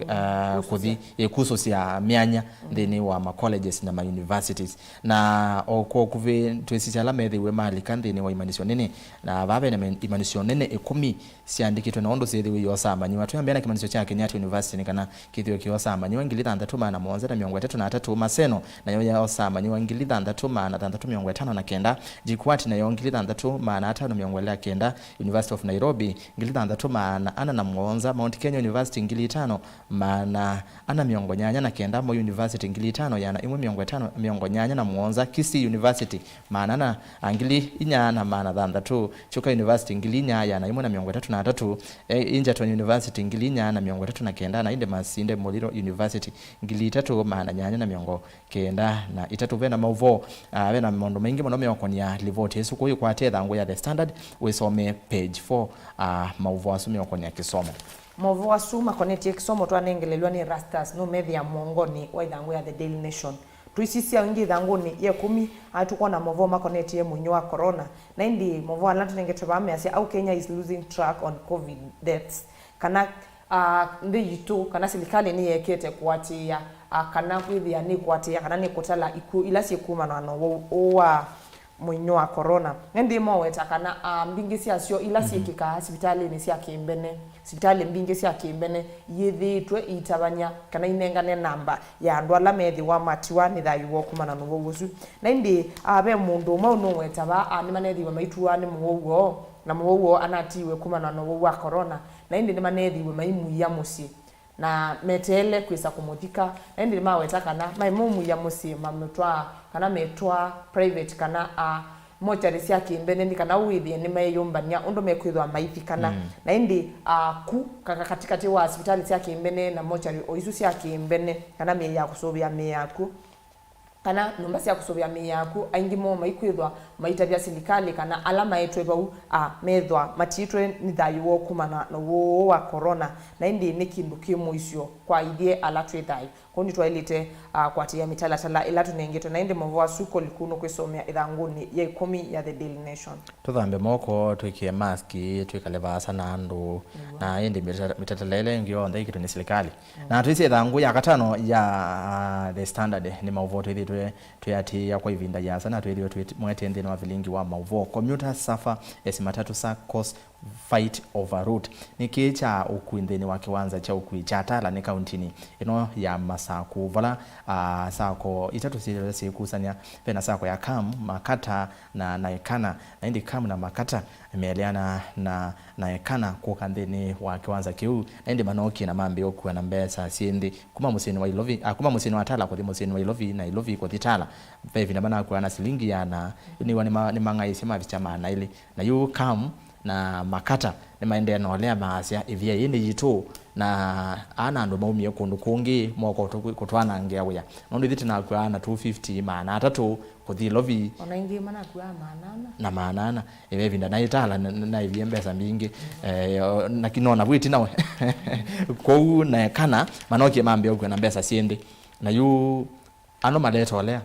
ah, kũthi ĩkuso sya myanya nthĩnĩ wa ma colleges na ma universities. Na o kwa ũkuvĩ twĩsisya ala methĩiwe malika nthĩnĩ wa imanyĩsyo nene, na vaa vena me-, imanyĩsyo nene ĩkũmi syandĩkĩtwe na ũndũ syĩthĩwe iosaa amanyĩw'a. Twĩambĩa na kĩmanyĩsyo kya Kenyatta University nĩ kana kĩthĩwe kĩosaa amanyĩw'a ngili thanthatũ maana mũonza na mĩongo ĩtatũ na atatũ, Maseno nayo yosaa amanyĩw'a ngili thanthatũ maana thanthatũ mĩongo ĩtano na kenda, JKUAT nayo ngili thanthatũ maana atano mĩongo ĩlĩ na kenda, University of Nairobi ngili thanthatũ maana ana na mũonza, Mount Kenya University ngili itano maana ana mĩongo nyanya na kenda, Moi University ngili itano yana ĩmwe mĩongo ĩtano, mĩongo nyanya na mũonza, Kisii University maana ana, a, ngili inya na maana thanthatũ, Chuka University ngili inya yana ĩmwe na mĩongo ĩtatũ na atatũ, e, Egerton University ngili inya na mĩongo ĩtatũ na kenda, na ĩndĩ Masinde Muliro University ngili itatũ maana nyanya na mĩongo kenda na itatũ. Vena maũvoo, ah, vena maũndũ maingĩ mũno meũkonia livoti ĩsu. Kũu ĩkwatya ĩthangũ ya The Standard, wĩsomee page four, ah, maũvoo asu meũkonia kĩsomo. Maũvoo asu makonetye kĩsomo twanengelelw'a nĩ Erastus nũmethĩa mũongonĩ wa ĩthangũ ya The Daily Nation. Tũisisya ĩngĩ ĩthangũnĩ ya ĩkũmi, ah, tũkwona maũvoo makonetye mũinyũ wa corona. Na ĩndĩ maũvoo ala tũnengetwe vaa measya, How Kenya is losing track on covid deaths, kana ah, nthĩ yitũ kana silikalĩ nĩyĩekete kũatĩĩa, ah, kana kwĩthĩa nĩkũatĩĩa kana nĩkũtala ikw'ũ ila syĩkumanwa na ũwau ũũ wa mũinyũ wa corona. Ĩndĩ moweta kana, ah, mbingĩ syasyo ila syĩkĩkaa sivitalĩnĩ sya kĩmbene, sivitalĩ mbingĩ sya kĩmbene iyĩthĩĩtwe iitavany'a kana inengane namba ya andũ ala methĩwa matiwa nĩ thayũ woo kumana na ũwau ũsu. Na ĩndĩ, ah, ve mũndũ ũmwe ũnũweta vaa, ah, nĩmanethĩiwe maituwa nĩ mũwau woo, na mũwau woo anatiiwe kumana na ũwau wa corona. Na ĩndĩ nĩmanethĩiwe maimuia mũsyĩ na meteele kwĩsa kũmũthika. Na ĩndĩ nĩmaweta kana maimũmuia mũsyĩ, mamũtwaa kana metwaa private kana, a, mochari sya kĩmbene, nĩ kana wĩthĩe nĩmeeyũmbany'a ũndũ mekwĩthwa maithikana. Mm. Na ĩndĩ, a, ku kaka katĩkatĩ wa sivitalĩ sya kĩmbene na mochari o isu sya kĩmbene, kana mĩĩ ya kũsũvĩa mĩĩ ya akw'ũ, kana nyũmba sya kũsũvĩa mĩĩ ya akw'ũ, aingĩ moo maikwĩthwa maitavya silikalĩ kana ala maetwe vau, a, methwa matiitwe nĩ thayũ woo kumana na ũwau ũũ wa corona, na ĩndĩ nĩ kĩndũ kĩ mũisyo kwa ithyĩ ala twĩ thayũ. Kwoou nĩtwaĩlĩte, a, kũatĩĩa mĩtalatala ĩla tũnengetwe, na ĩndĩ maũvoo asu kũliku nũkwĩsomea ĩthangũnĩ ya ĩkũmi ya The Daily Nation. Tũthambe moko, twĩkĩe mask, twĩkale vaasa na andũ, na ĩndĩ mĩta-, mĩtalatala ĩla ĩngĩ yonthe ĩkĩtwe nĩ silikalĩ. Na twĩsĩ ĩthangũ ya katano ya, ah, The Standard nĩ maũvoo twĩthĩtwe twĩatĩĩa kwa ĩvinda yĩasa na twĩthĩwe twĩmwete nthĩnĩ wa vilingi wa maũvoo. Commuters suffer as matatu saccos fight over route. Nĩ kĩĩ kya ũkui nthĩnĩ wa kĩwanza kya ũkui kya Tala nĩ kauntinĩ ĩno ya Masaku, vala, ah, sacco itatũ syĩ syĩkusany'a. Vena sacco ya Cam, Makata na Naekana, na ĩndĩ Cam na Makata meeleana na, na Naekana kũka nthĩnĩ wa kĩwanza kĩu, na ĩndĩ manookie na mambĩĩa ũkuana mbesa syĩ nthĩ kuma mũsyĩnĩ wa Ilovi, a, kuma mũsyĩnĩ wa Tala kũthi mũsyĩnĩ wa Ilovi, na Ilovi kũthi Tala. Ve ĩvinda manakuana na silingi ĩana, nĩw'a nĩma-, nĩmang'aĩĩsye mavikya maana elĩ. Na yu Cam na Makata nĩmaendee na ũlea maasya, ĩvia yĩĩ nĩ yitũ, na aa na andũ maumie kũndũ kũngĩ moka ũtũ-, kũtwanangĩa wĩa. Nũndũ ithyĩ tũnakuaa na two fifty, maana atatũ, kũthi Ilovi. Ona ingĩ manakuaa maana ana. Na maana ana. Ĩve ĩvinda naĩ Tala na, na, naĩvie mbesa mbingĩ. Eh, o, na ki-, no navu ĩtina we. Kwoou Naekana, manokie mambĩĩa ũkua na mbesa syĩ nthĩ. Na yu andũ maleeta ũlea.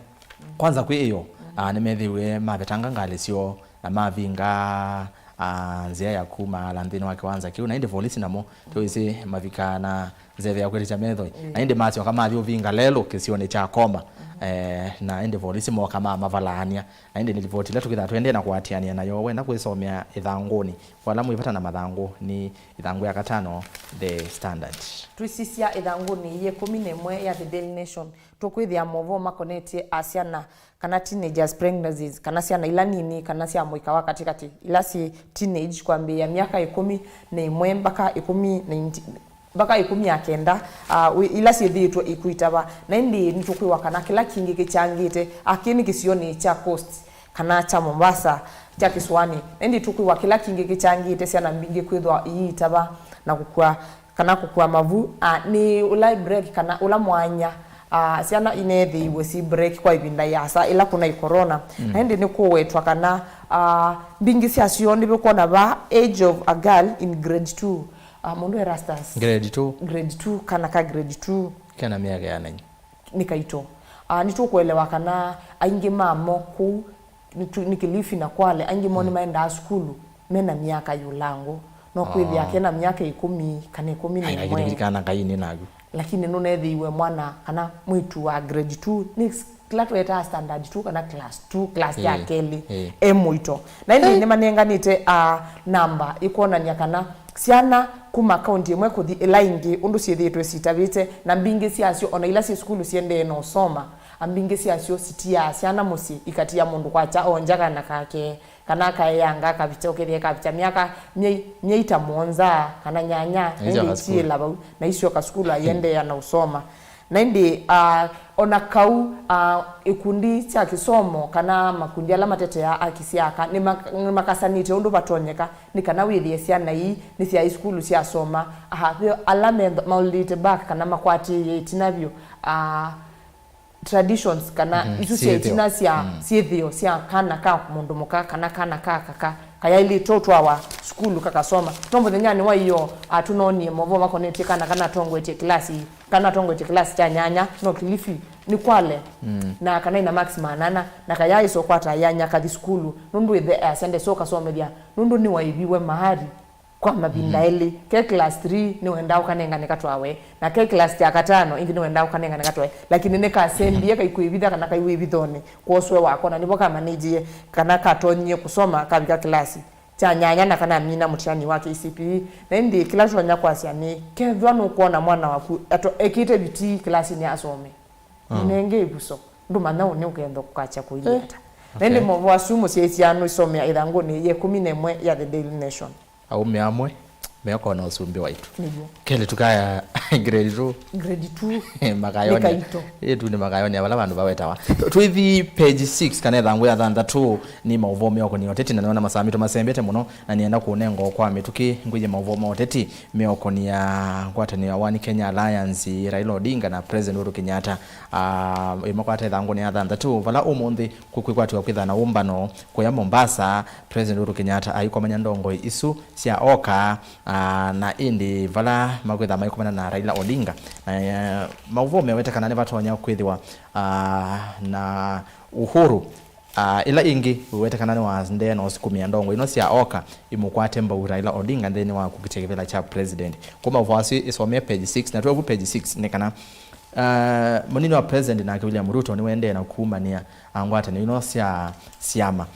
Kwanza kwĩ ĩyo, ah, nĩmethĩiwe mavetanga ngalĩ syoo na mavinga, ah, nzĩa ya kuma ala nthĩnĩ wa kĩwanza kĩu. Na ĩndĩ volisi namo, tũĩsĩ mavikaa na nzeve ya kwĩtĩkya methoi. Na ĩndĩ masyoka mathi ũvinga lelũ kĩsionĩ kya Koma. Eh, na ĩndĩ volisi moka mamavalaany'a. Na ĩndĩ nĩ livoti ĩla tũkĩthaa tũendee na kũatĩanĩa nayo. Wenda kwĩsomea ĩthangũnĩ, kwa ala mwĩ vata na mathangũ, nĩ ĩthangũ ya katano, The Standard. Twĩsisya ĩthangũnĩ ya ĩkũmi na ĩmwe ya The Daily Nation, tũkwĩthĩa maũvoo makonetye a syana kana teenagers pregnancies, kana syana ila nini, kana sya mũika wa katĩkatĩ, ila syĩ teenage kwambĩĩa myaka ĩkũmi na ĩmwe mpaka ĩkũmi na ĩmwe. Vaka ĩkũmi ya kenda, ah, wi-, ila syĩthĩĩtwe ikuitava. Na ĩndĩ nĩtũkwĩwa kana kĩla kĩngĩ kĩkyangĩte, ah, kĩĩ nĩ kĩsionĩ kya Coast, kana kya Mombasa, kya kĩsũanĩ. Na ĩndĩ tũkwĩwa kĩla kĩngĩ kĩkyangĩte syana mbingĩ kwĩthwa iitava na kũkua, kana kũkua mavu, ah, nĩ ũla break, kana ũla mwanya, ah, syana ineethĩiwe si break kwa ĩvinda yasa ĩla kũnaĩ corona. Mm. Na ĩndĩ nĩkũwetwa kana, ah, mbingĩ syasyo nĩvikwona va age of a girl in grade two. Ah, mũndũ Erastus. Grade two. Grade two, kana ka grade two. Kena myaka ya nini? Nĩ kaito. Ah, nĩtũkũelewa kana aingĩ mamo kũu nĩ tu-, nĩ Kilifi na Kwale, aingĩ moo nĩmaendaa sukulu mena myaka yũlangũ. No kwĩthĩa kena myaka ĩkũmi kana ĩkũmi na ĩmwe. Ai, lakini kana kaini nagu. Lakini nũneethĩiwe mwana kana mwĩĩtu wa grade two, nĩ s-, kĩla twetaa standard two kana class two, class ya kelĩ, e mũito. Na ĩndĩ nĩmanenganĩte, ah, namba ĩkwonany'a kana syana kuma kaunti ĩmwe kũthi ĩla ĩngĩ ũndũ syĩthĩĩtwe sitavĩte, na mbingĩ syasyo, ona ila syĩ sukulu siendee na ũsoma, a mbingĩ syasyo sitiaa syana mũsyĩ, ikatia mũndũ kwakya o nja kana kake, kana akaeanga akavita, ũkethĩa ĩkavita myaka myei-, myei ta mũonza kana nyanya, na ĩndĩ itiĩla vau, na isyoka sukulu aiendeea na ũsoma. Na ĩndĩ, ah, ona kau, ah, ikundi sya kĩsomo kana makundi ala mateteaa aki sya aka nĩma-, nĩmakasanĩte ũndũ vatonyeka nĩ kana wĩthĩe syana ii nĩsyaĩ sukulu syasoma, aha, ve ala me-, maũlĩte back kana makwatĩĩe ĩtina vyũ, ah, traditions kana isu sya ĩtina sya syĩthĩo sya kana ka mũndũ mũka kana kana ka kaka kayaĩlĩte ũtwawa sukulu kakasoma. No mũthenyanĩ wa ĩyoo, ah, tũnoonie maũvoo makonetye kana kanatongoetye kĩlasi, kanatongoetye kĩlasi kya nyanya, no Kilifi, nĩ Kwale, na kanaĩ na marks maana ana, na kayaaĩsa ũkwata ĩanya kathi sukulu, nũndũ ĩthe easya ndesa ũkasomethya, nũndũ nĩwaĩviwe mahari kwa mavinda elĩ. Ke class three nĩwendaa ũkanengane katwawe, na ke class ya katano ĩngĩ nĩwendaa ũkanengane katwawe, lakini nĩkasembie kaikwĩvitha kana kaiw'e ĩvithonĩ kwoswe wakwa, na nĩvo kamanĩjie kana katonyie kũsoma kavika kĩlasi kya nyanya na kanamina mũtiani wa K C P E. Na ĩndĩ kĩla tũtonya kwasya nĩ, kethwa nũkwona mwana waku ato-, ekĩte vitii kĩlasinĩ asome, mũnenge ĩvuso, ndũmanya ũnĩ ũkenda kũkakya kũilyĩ ata. Na ĩndĩ maũvoo asu mũsyaĩĩsya nũisomea ĩthangũnĩ ya ĩkũmi na ĩmwe ya The Daily Nation. Aũme amwe meũkona ũsumbĩ waitũ. Nĩw'o. Kelĩ tukaya grade two. Grade two. Makayonea. Nĩ kaito. Ĩĩ tu nĩ makayonea vala vandũ vawetawa. Twĩthi page six kana ĩthangũ ya thanthatũ nĩ maũvoo meũkũnia ũteti, na nĩona masaa maitũ masembete mũno, na nĩenda kũnenga o kwa mĩtũkĩ ngwĩthye maũvoo ma ũteti meũkũnia ngwatanĩo ya One Kenya Alliance, Raila Odinga na President Uhuru Kenyatta. Ah, ĩmakwata ĩthangũnĩ ya thanthatũ, vala ũmũnthĩ kũkwĩkwatĩwa kwĩthana ũmbano kũya Mombasa, President Uhuru Kenyatta aikomany'a ndongoi isu sya oka, ah, na ĩndĩ vala makwĩtha maikomana na Raila Odinga. Na, eh, maũvoo mewete kana nĩvatonya kwĩthĩwa, ah, na Uhuru, ah, ĩla ĩngĩ wĩwete kana nĩwaendee na ũsukumĩa ndongoi ino sya oka imũkwate mbau Raila Odinga nthĩnĩ wa kũkitĩa kĩvĩla kya president. Kwa maũvoo asu ĩsomee page six, na twelve page six nĩ kana, ah, mũnini wa president nake William Ruto nĩwaendee na kumanĩa, ah, ngwatanĩo ino sya syama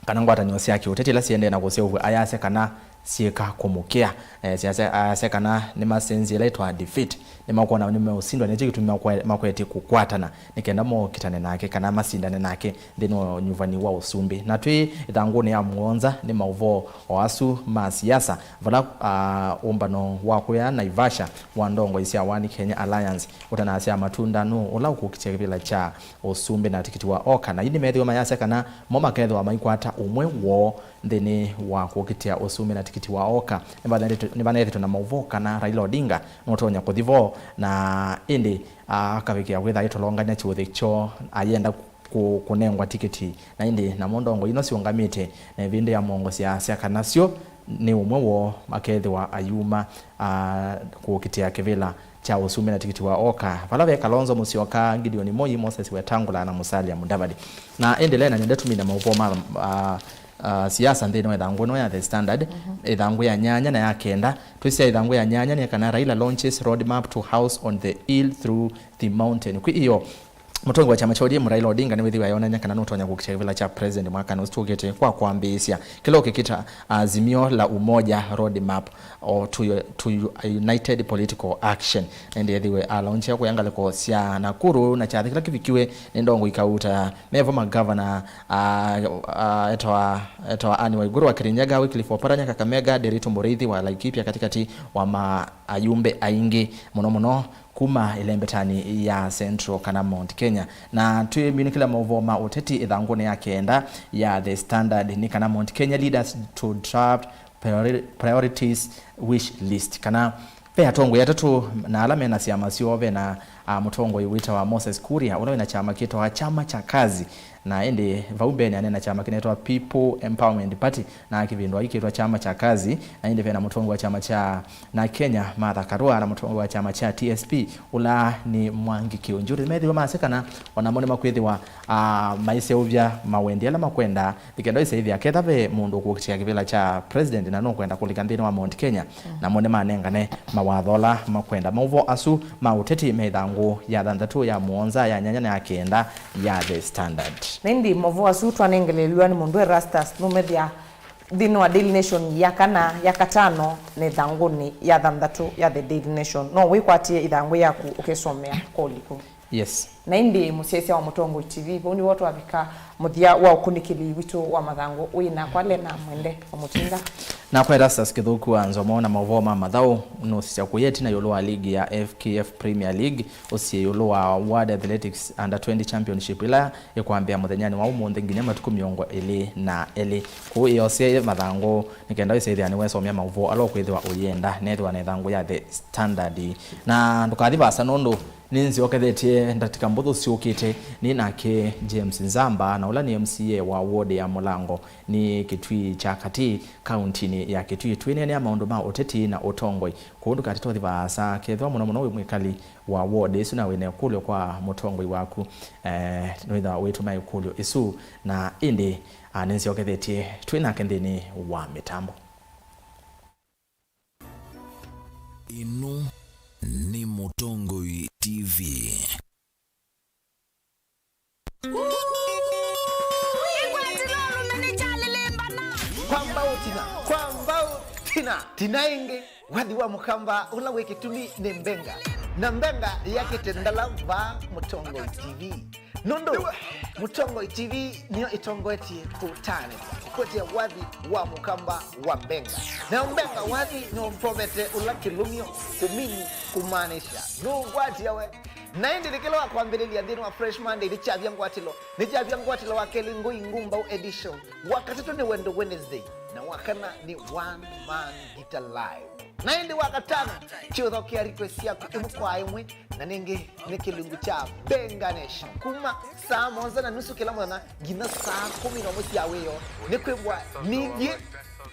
kana ngwatanĩo sya kĩũteti ila siendee na kũseũvw'a, ayasya kana syĩka kũmũkĩa. Eh, syasya, ayasya kana nĩmasenzie ĩla ĩtwaa defeat, nĩmakwona nĩmeũsindwa, nĩkyo kĩtumi makwe-, makwetye kũkwatana nĩ kenda mokitane nake kana masindane nake nthĩnĩ wa ũnyuvani wa ũsumbĩ. Na twĩ ĩthangũnĩ ya mũonza nĩ maũvoo o asu ma siasa, vala, ah, ũmbano wa kũya Naivasha wa ndongoi sya One Kenya Alliance ũtanasyaa matunda nũũ ũla ũkũkitya kĩvĩla kya ũsumbĩ na tikiti wa oka. Na yu nĩmethĩwe mayasya kana mo makethĩwa maikwata ũmwe woo nthĩnĩ wa kũkitĩa ũsumbĩ na tikiti wa oka. Nĩvanethĩtwe, nĩvanethĩtwe na maũvoo kana Raila Odinga nũtonya kũthi vo, na ĩndĩ akavikĩa kwĩtha aitolongany'a kĩũthĩ kyoo ayenda kũ-, kũnengwa tikiti. Na ĩndĩ namo ndongoi ino siũngamĩte na ĩvĩndĩ ya mũongo syasya kana syo nĩ ũmwe woo makethĩwa ayuma, ah, kũkitĩa kĩvĩla kya ũsumbĩ na tikiti wa oka. Vala ve Kalonzo Musyoka, Gideon Moi, Moses Wetangula na Musalia Mudavadi. Na ĩndĩ Lena nĩenda tumina maũvoo ma, ah, ah, siasa nthĩnĩ wa ĩthangũ ĩno ya The Standard, ĩthangũ ya nyanya na ya kenda. Twĩsya ĩthangũ ya nyanya nĩ kana Raila launches roadmap to house on the hill through the mountain. Kwĩ ĩyo, Mũtongoi wa kyama kya O D M Raila Odinga nĩwĩthĩwa ayonany'a kana nũtonya kũkitĩa kĩvĩla kya president mwakanĩ ũsu tũkĩte kwa kwambĩĩsya kĩla ũkĩkita Azimio la Umoja Roadmap or to, to United Political Action. Na ĩndĩ ethĩwe alaunchĩa kũya ngalĩko sya Nakuru na kyathĩ kĩla kĩvikiwe nĩ ndongoi kauta mevo magavana, ah, ah, etawa, etawa Anne Waiguru wa Kirinyaga, Wycliffe Oparanya Kakamega, Nderitu Mũrĩithi wa Laikipia katĩkatĩ wa ma ayumbe aingĩ mũno mũno kuma ĩlembetanĩ ya Central kana Mount Kenya. Na twĩminũkĩla maũvoo ma ũteti ĩthangũnĩ ya kenda ya The Standard nĩ kana Mount Kenya leaders to draft priori-, priorities wish list, kana ve atongoi atatũ na ala mena syama syoo, vena, a, mũtongoi wĩtawa Moses Kuria ũla wĩna kyama kĩtawa Chama cha Kazi, na ĩndĩ vau mbee nĩaneena kyama kĩnetawa People Empowerment Party, na kĩvĩndũa kĩkĩtwa Chama cha Kazi, na ĩndĩ vena mũtongoi wa kyama kya na Kenya Martha Karua na mũtongoi wa kyama kya T S P ũla nĩ Mwangi Kiunjuri. Methĩwe masĩ kana onamo nĩmakwĩthĩwa, ah, maiseũvya mawendi ala makwenda, nĩkenda ĩsaĩthĩa ketha ve mũndũ ũkũkitĩa kĩvĩla kya president na nũkwenda kũlika nthĩnĩ wa Mount Kenya, namo nĩmanengane mawatho ala makwenda. Maũvoo asu ma ũteti me ĩthangũ ya thanthatũ, ya mũonza, ya nyanya na ya kenda ya The Standard. Na ĩndĩ maũvoo asu twanengelelw'a nĩ mũndũ Erastus nũmethĩa nthĩnĩ wa Daily Nation ya kana, ya katano, na ĩthangũnĩ ya thanthatũ ya The Daily Nation. No wĩkwatie ĩthangũ yaku ũkĩsomea kwa ũliku. Yes. Na ĩndĩ mũsyaĩĩsya wa Mũtongoi T V, vau nĩvo twavika mũthya wa ũkunĩkĩli witũ wa mathangũ. Wĩ nakwa Lena Mwende wa Mũtinda. Nakwa Erastus Kĩthũku wa Nzomo na maũvoo ma mathaũ, nũsisya kũya ĩtina ĩũlũ wa ligi ya F K F Premier League, ũsie ĩũlũ wa World Athletics Under twenty Championship ĩla ĩkwambĩa mũthenyanĩ wa ũmũnthĩ nginya matukũ mĩongo ĩlĩ na elĩ. Kũu ĩosye mathangũ nĩ kenda wĩsĩthĩa nĩwesomya maũvoo ala ũkwĩthĩwa ũyenda, nethĩwa na ĩthangũ ya The Standard. Na ndũkathi vaasa nũndũ nĩnzyokethetye ndatĩka mbũthũ syũkĩte nĩ nake James Nzamba, na ũla nĩ M C A wa ward ya Mũlango nĩ Kitui kya Katĩ, kauntinĩ ya Kitui. Twĩneenea maũndũ ma ũteti na ũtongoi, kũu ndũkatete ũthi vaasa kethĩwa mũno mũno wĩ mwĩkali wa ward ĩsu na wĩna ĩkũlyo kwa mũtongoi waku, eh, nĩwĩthĩwa wĩtũmĩa ĩkũlyo ĩsu. Na ĩndĩ, ah, nĩnzyokethetye twĩ nake nthĩnĩ wa mĩtambo. Ĩno nĩ Mũtongoi T V. Kwamba ũtina, kwamba ũtina, tina ĩngĩ. Wathi wa Mũkamba ũla wĩ kĩtumi nĩ Mbenga, na Mbenga yakĩte ndala vaa Mũtongoi T V. Nũndũ Mũtongoi T V nĩyo ĩtongoetye kũtanĩthya, kũkwetya wathi wa Mũkamba wa Mbenga. Nayo Mbenga wathi nĩũmpovete ũla kĩlũmyo, kũmini, kumaanisha, nũũkwatya we. Na ĩndĩ nĩ kĩla wa kwambĩlĩlya nthĩnĩ wa Fresh Monday nĩkyavya ngwatĩlo, nĩkyavya ngwatĩlo wa kelĩ Ngũi Ngumbau edition, wa katatũ nĩ Wendo Wednesday, na wa kana nĩ One Man Guitar Live. Na ĩndĩ wa katano, kĩũthokea request syaku ĩmwe kwa ĩmwe, na nĩngĩ nĩ kĩlungu kya Benga Nation. Kuma saa mũonza na nusu kĩla mũthenya nginya saa kũmi na ũmwe sya wĩoo, nĩ kwĩw'a nithyĩ,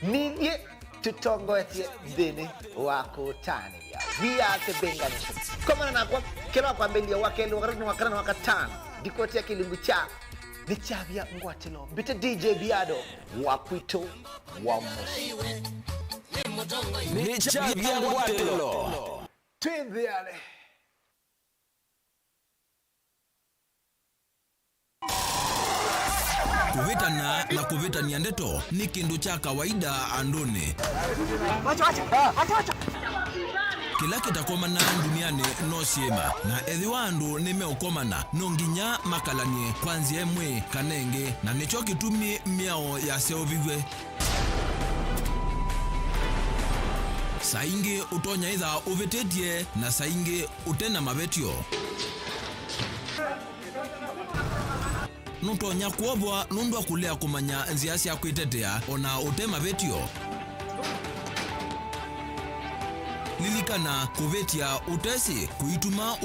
nithyĩ tũtongoetye nthĩnĩ wa kũtanĩthya. We are the Benga Nation. Komana nakwa, kĩla wa kwambĩlĩlya, wa kelĩ, wa katatũ, wa kana na wa katano. Ndikũetea kĩlungu kya nĩkyavya ngwatĩlo. Mbĩte D J Biado wa kwitũ wa mũsyĩ. Nĩkyavya ngwatĩlo. Twĩ nthĩanĩ. Kũvĩtana na kũvĩtany'a ndeto nĩ kĩndũ kya kawaida andũnĩ. Kĩla kĩtakomanaa ndunianĩ no syĩma, na ethĩwa andũ nĩmeũkomana, no nginya makalany'e kwa nzĩa ĩmwe kana ĩngĩ, na nĩkyo kĩtumi mĩao yaseũviw'e. Saa ingĩ ũtonya ĩtha ũvĩtĩtye, na saa ingĩ ũte na mavetyo. Nũtonya kwovwa nũndũ wa kũlea kũmanya nzĩa sya kwĩtetea o na ũte mavetyo. Lilikana, kũvĩtya ũtesĩ kũituma